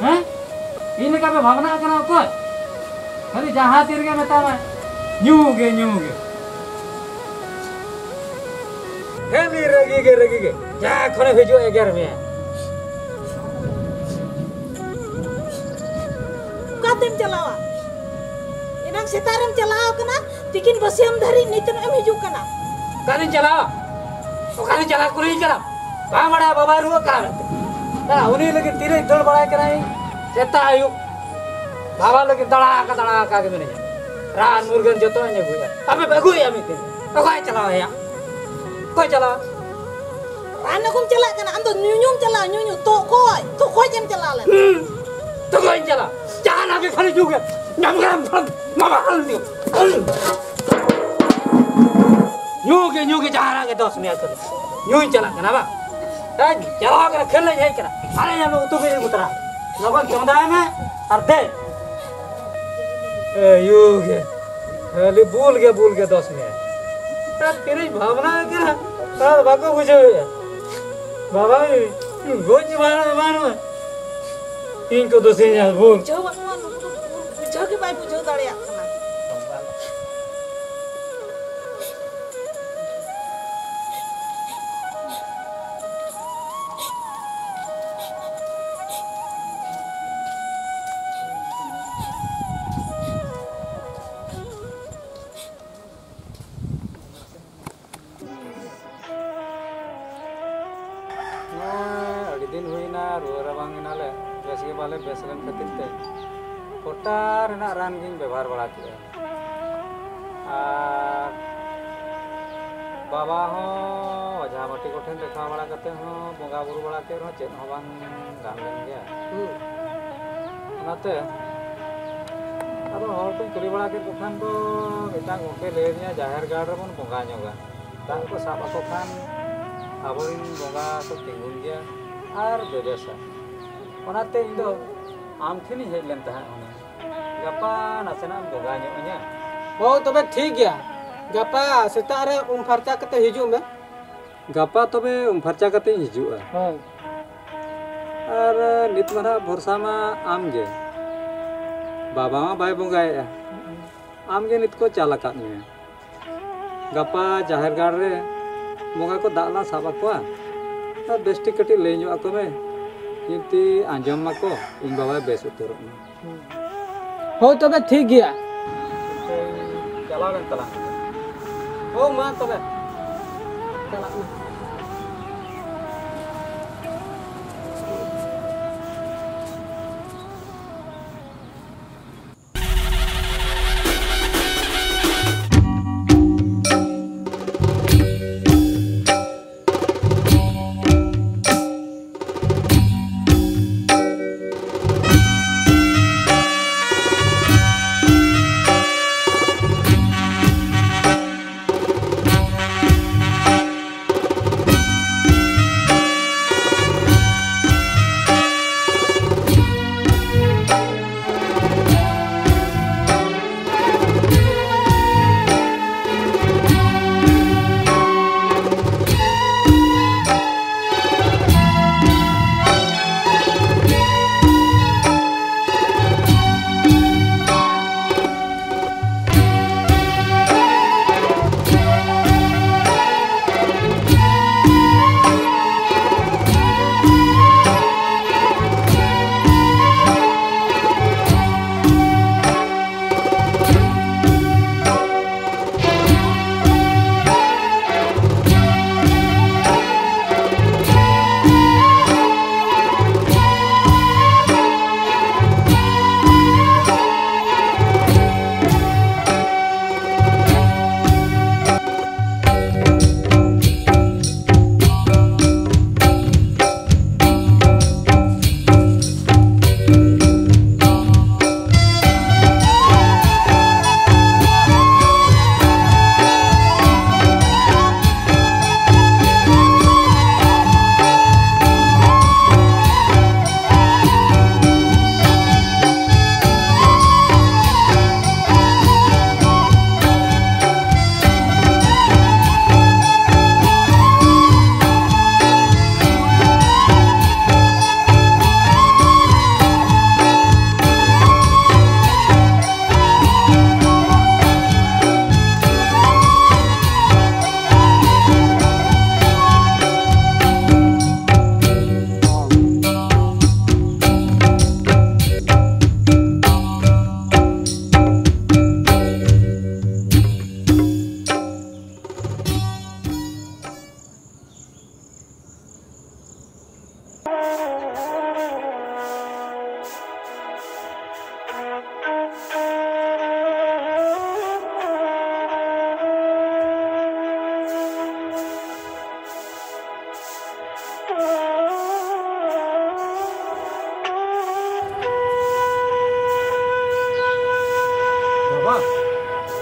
ᱦᱮᱸ? ᱤᱧ ᱞᱮᱠᱟ ᱯᱮ ᱵᱷᱟᱵᱽᱱᱟᱜ ᱠᱟᱱᱟ ᱚᱠᱚᱭ? ᱠᱷᱟᱹᱞᱤ ᱡᱟᱦᱟᱸ ᱛᱤ ᱨᱮᱜᱮ ᱢᱮᱛᱟᱢᱟᱭ, ᱧᱩ ᱜᱮ, ᱧᱩ ᱜᱮ᱾ ᱠᱷᱟᱹᱞᱤ ᱨᱟᱹᱜᱤ ᱜᱮ, ᱨᱟᱹᱜᱤ ᱜᱮ᱾ ᱡᱟᱦᱟᱸ ᱠᱷᱚᱱᱮ ᱦᱤᱡᱩᱜ, ᱮᱜᱮᱨ ᱢᱮᱭᱟ᱾ ᱚᱠᱟᱛᱮᱢ ᱪᱟᱞᱟᱣᱟ? ᱮᱱᱟᱝ ᱥᱮᱛᱟᱜ ᱨᱮᱢ ᱪᱟᱞᱟᱣ ᱠᱟᱱᱟ, ᱛᱤᱠᱤᱱ ᱵᱟᱹᱥᱭᱟᱹᱢ ᱫᱷᱟᱹᱨᱤᱡ ᱱᱤᱛᱚᱜ ᱮᱢ ᱦᱤᱡᱩᱜ ᱠᱟᱱᱟ᱾ ᱚᱠᱟᱨᱤᱧ ᱪᱟᱞᱟᱣᱟ? ᱚᱠᱟᱨᱤᱧ ᱪᱟᱞᱟᱣ? ᱠᱩᱞᱤᱧ ᱠᱟᱱᱟ? ᱵᱟᱝ ᱵᱟᱲᱟᱭᱟ, ᱵᱟᱵᱟᱭ ᱨᱩᱣᱟᱹᱜ ᱠᱟᱱᱟ ᱢᱮᱱᱛᱮ᱾ ᱦᱮᱸ, ᱩᱱᱤ ᱞᱟᱹᱜᱤᱫ ᱛᱤᱨᱮᱧ ᱫᱟᱹᱲ ᱵᱟᱲᱟᱭ ᱠᱟᱱᱟ ᱤᱧ? ᱥᱮᱛᱟᱜ ᱟᱹᱭᱩᱵ ᱵᱟᱵᱟ ᱞᱟᱹᱜᱤᱫ ᱫᱟᱬᱟ ᱟᱠᱟ, ᱫᱟᱬᱟ ᱟᱠᱟ ᱜᱮ ᱢᱤᱱᱟᱹᱧᱟ᱾ ᱨᱟᱱ ᱢᱩᱨᱜᱟᱹᱱ ᱡᱚᱛᱚᱧ ᱟᱹᱜᱩᱭᱟ᱾ ᱟᱯᱮ ᱯᱮ ᱟᱹᱜᱩᱭᱮᱫᱼᱟ ᱢᱤᱫ ᱫᱤᱱ? ᱚᱠᱚᱭ ᱪᱟᱞᱟᱣ ᱦᱮᱭᱟ? ᱚᱠᱚᱭ ᱪᱟᱞᱟᱣ? ᱨᱟᱱ ᱟᱹᱜᱩᱢ ᱪᱟᱞᱟᱜ ᱠᱟᱱᱟ, ᱟᱢ ᱫᱚ ᱧᱩᱧᱩᱢ ᱪᱟᱞᱟᱣ, ᱧᱩᱧᱩ, ᱛᱚᱠᱚᱡ, ᱛᱚᱠᱚᱡ ᱮᱢ ᱪᱟᱞᱟᱣ ᱞᱮᱱᱟ᱾ ᱦᱩᱸ, ᱛᱚᱠᱚᱡ ᱤᱧ ᱪᱟᱞᱟᱣ᱾ ᱡᱟᱦᱟᱱᱟᱜ ᱜᱮ ᱠᱷᱟᱹᱞᱤ ᱧᱩ ᱜᱮ᱾ ᱧᱟᱢ ᱜᱮ ᱵᱟᱵᱟ ᱦᱟᱞ ᱫᱤᱭᱳ᱾ ᱧᱩ ᱜᱮ, ᱧᱩ ᱜᱮ, ᱡᱟᱦᱟᱱᱟᱜ ᱜᱮ ᱫᱚᱥ ᱢᱮᱭᱟ ᱠᱚᱫᱚ᱾ ᱧᱩᱧ ᱪᱟᱞᱟᱜ ᱠᱟᱱᱟ ᱵᱟᱝ? ᱦᱮᱸ, ᱪᱟᱞᱟᱣ ᱠᱟᱱᱟ, ᱠᱷᱟᱹᱞ ᱞᱟᱹᱧ ᱦᱮᱡ ᱠᱟᱱᱟ᱾ ᱟᱨᱮ ᱧᱟᱢ ᱩᱛᱩ ᱜᱮ ᱟᱹᱜᱩ ᱛᱚᱨᱟ᱾ ᱞᱚᱜᱚᱱ ᱪᱚᱸᱫᱟᱭ ᱢᱮ ᱟᱨ ᱫᱮᱡ᱾ ᱮ, ᱭᱩ ᱜᱮ᱾ ᱠᱷᱟᱹᱞᱤ ᱵᱩᱞ ᱜᱮ, ᱵᱩᱞ ᱜᱮ ᱫᱚᱥ ᱢᱮᱭᱟ᱾ ᱟᱨ ᱛᱤᱱᱟᱹᱜ ᱵᱷᱟᱵᱽᱱᱟ ᱠᱟᱱᱟ, ᱟᱨ ᱵᱟᱠᱚ ᱵᱩᱡᱷᱟᱹᱣᱮᱫᱼᱟ᱾ ᱵᱟᱵᱟ, ᱜᱚᱡ ᱵᱟᱝ, ᱵᱟᱝ, ᱵᱟᱝ᱾ ᱤᱧ ᱠᱚ ᱫᱳᱥᱮᱧᱟ, ᱵᱩᱞ᱾ ᱵᱩᱡᱷᱟᱹᱣ ᱵᱟᱹᱱᱩᱜᱼᱟ, ᱱᱩᱠᱩ ᱫᱚ ᱵᱩᱞ ᱵᱩᱡᱷᱟᱹᱣ ᱜᱮ ᱵᱟᱭ ᱵᱩᱡᱷᱟᱹᱣ ᱫᱟᱲᱮᱭᱟᱜ ᱠᱟᱱᱟ᱾ ᱱᱚᱜᱼᱚᱭ ᱟᱹᱰᱤ ᱫᱤᱱ ᱦᱩᱭᱱᱟ, ᱨᱩᱣᱟᱹ ᱨᱟᱵᱟᱝ ᱮᱱᱟᱞᱮ, ᱵᱮᱥ ᱜᱮ ᱵᱟᱞᱮ ᱵᱮᱥ ᱞᱮᱱ ᱠᱷᱟᱹᱛᱤᱨ ᱛᱮ ᱜᱚᱴᱟ ᱨᱮᱱᱟᱜ ᱨᱟᱱ ᱜᱤᱧ ᱵᱮᱵᱚᱦᱟᱨ ᱵᱟᱲᱟ ᱠᱮᱫᱼᱟ᱾ ᱟᱨ ᱵᱟᱵᱟ ᱦᱚᱸ ᱚᱡᱷᱟ ᱢᱟᱹᱴᱤ ᱠᱚᱴᱷᱮᱱ ᱫᱮᱠᱷᱟᱣ ᱵᱟᱲᱟ ᱠᱟᱛᱮ ᱦᱚᱸ, ᱵᱚᱸᱜᱟ ᱵᱩᱨᱩ ᱵᱟᱲᱟ ᱠᱮᱫ ᱨᱮᱦᱚᱸ, ᱪᱮᱫ ᱦᱚᱸ ᱵᱟᱝ ᱜᱟᱱ ᱞᱮᱱ ᱜᱮᱭᱟ᱾ ᱦᱩᱸ᱾ ᱚᱱᱟᱛᱮ ᱟᱫᱚ ᱦᱚᱲ ᱠᱚᱧ ᱠᱩᱞᱤ ᱵᱟᱲᱟ ᱠᱮᱫ ᱠᱚ ᱠᱷᱟᱱ ᱫᱚ, ᱢᱤᱫᱴᱟᱝ ᱜᱚᱢᱠᱮ ᱞᱟᱹᱭ ᱟᱹᱫᱤᱧᱟ, ᱡᱟᱦᱮᱨ ᱜᱟᱲ ᱨᱮᱵᱚᱱ ᱵᱚᱸᱜᱟ ᱧᱚᱜᱟ᱾ ᱫᱟᱜ ᱠᱚ ᱥᱟᱵ ᱟᱠᱚ ᱠᱷᱟᱱ ᱟᱵᱚᱨᱮᱱ ᱵᱚᱸᱜᱟ ᱠᱚ ᱛᱤᱸᱜᱩᱱ ᱜᱮᱭᱟ᱾ ᱟᱨ ᱵᱮᱵᱮᱥᱟ᱾ ᱚᱱᱟᱛᱮ ᱤᱧ ᱫᱚ ᱟᱢ ᱴᱷᱮᱱᱤᱧ ᱦᱮᱡ ᱞᱮᱱ ᱛᱟᱦᱮᱸᱫ ᱦᱩᱱᱟᱹᱝ᱾ ᱜᱟᱯᱟ ᱱᱟᱥᱮᱱᱟᱜ ᱮᱢ ᱡᱚᱜᱟᱣ ᱧᱚᱜ ᱤᱧᱟ? ᱦᱳᱭ, ᱛᱚᱵᱮ ᱴᱷᱤᱠ ᱜᱮᱭᱟ᱾ ᱜᱟᱯᱟ ᱥᱮᱛᱟᱜ ᱨᱮ ᱩᱢ ᱯᱷᱟᱨᱪᱟ ᱠᱟᱛᱮ ᱦᱤᱡᱩᱜ ᱢᱮ᱾ ᱜᱟᱯᱟ ᱛᱚᱵᱮ ᱩᱢ ᱯᱷᱟᱨᱪᱟ ᱠᱟᱛᱮᱧ ᱦᱤᱡᱩᱜᱼᱟ᱾ ᱦᱳᱭ᱾ ᱟᱨ ᱱᱤᱛ ᱢᱟ ᱱᱟᱦᱟᱜ ᱵᱷᱚᱨᱥᱟ ᱢᱟ ᱟᱢ ᱜᱮ᱾ ᱵᱟᱵᱟ ᱢᱟ ᱵᱟᱭ ᱵᱚᱸᱜᱟᱭᱮᱫᱼᱟ᱾ ᱟᱢ ᱜᱮ ᱱᱤᱛ ᱠᱚ ᱪᱟᱞ ᱟᱠᱟᱫ ᱢᱮᱭᱟ᱾ ᱜᱟᱯᱟ ᱡᱟᱦᱮᱨ ᱜᱟᱲ ᱨᱮ ᱵᱚᱸᱜᱟ ᱠᱚ ᱫᱟᱜ ᱞᱟᱝ ᱥᱟᱵ ᱟᱠᱚᱣᱟ᱾ ᱟᱨ ᱵᱮᱥ ᱴᱷᱤᱠ ᱠᱟᱹᱴᱤᱡ ᱞᱟᱹᱭ ᱧᱚᱜ ᱟᱠᱚ ᱢᱮ᱾ ᱡᱩᱫᱤ ᱟᱸᱡᱚᱢ ᱢᱟᱠᱚ, ᱤᱧ ᱵᱟᱵᱟᱭ ᱵᱮᱥ ᱩᱛᱟᱹᱨᱚᱜ ᱢᱟ᱾ ᱦᱳᱭ, ᱛᱚᱵᱮ ᱴᱷᱤᱠ ᱜᱮᱭᱟ᱾ ᱪᱟᱞᱟᱣ ᱞᱮᱱ ᱛᱟᱞᱟᱝ᱾ ᱦᱳᱭ, ᱢᱟ ᱛᱚᱵᱮ᱾ ᱪᱟᱞᱟᱜ ᱢᱮ᱾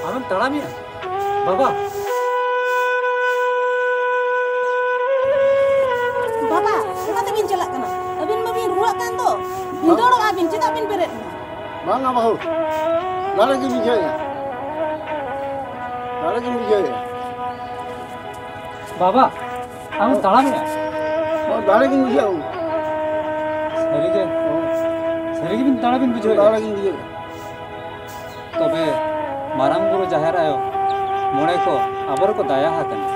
ᱟᱢᱮᱢ ᱛᱟᱲᱟᱢᱮᱜᱼᱟ? ᱵᱟᱵᱟ᱾ ᱵᱟᱵᱟ, ᱚᱠᱟ ᱛᱮᱵᱤᱱ ᱪᱟᱞᱟᱜ ᱠᱟᱱᱟ? ᱟᱹᱵᱤᱱ ᱢᱟᱵᱤᱱ ᱨᱩᱣᱟᱹᱜ ᱠᱟᱱ ᱫᱚ᱾ ᱵᱷᱤᱸᱫᱟᱹᱲᱚᱜᱼᱟ ᱵᱤᱱ, ᱪᱮᱫᱟᱜ ᱵᱤᱱ ᱵᱮᱨᱮᱫ ᱮᱱᱟ? ᱵᱟᱝᱟ ᱵᱟᱹᱦᱩ, ᱫᱟᱲᱮ ᱜᱤᱧ ᱵᱩᱡᱷᱟᱹᱣᱮᱫᱼᱟ᱾ ᱫᱟᱲᱮ ᱜᱤᱧ ᱵᱩᱡᱷᱟᱹᱣᱮᱫᱼᱟ᱾ ᱵᱟᱵᱟ, ᱟᱢ ᱛᱟᱲᱟᱢᱮᱜᱼᱟ? ᱦᱚᱸ, ᱫᱟᱲᱮ ᱜᱤᱧ ᱵᱩᱡᱷᱟᱹᱣ᱾ ᱥᱟᱹᱨᱤᱜᱮ? ᱦᱚᱸ᱾ ᱥᱟᱹᱨᱤ ᱜᱮᱵᱤᱱ ᱫᱟᱲᱮ ᱵᱤᱱ ᱵᱩᱡᱷᱟᱹᱣᱮᱫᱼᱟ? ᱫᱟᱲᱮ ᱜᱤᱧ ᱵᱩᱡᱷᱟᱹᱣᱮᱫᱼᱟ᱾ ᱛᱚᱵᱮ ᱢᱟᱨᱟᱝ ᱵᱩᱨᱩ, ᱡᱟᱦᱮᱨ ᱟᱭᱳ, ᱢᱚᱬᱮ ᱠᱚ ᱟᱵᱚ ᱨᱮᱠᱚ ᱫᱟᱭᱟ ᱟᱠᱟᱱᱟ᱾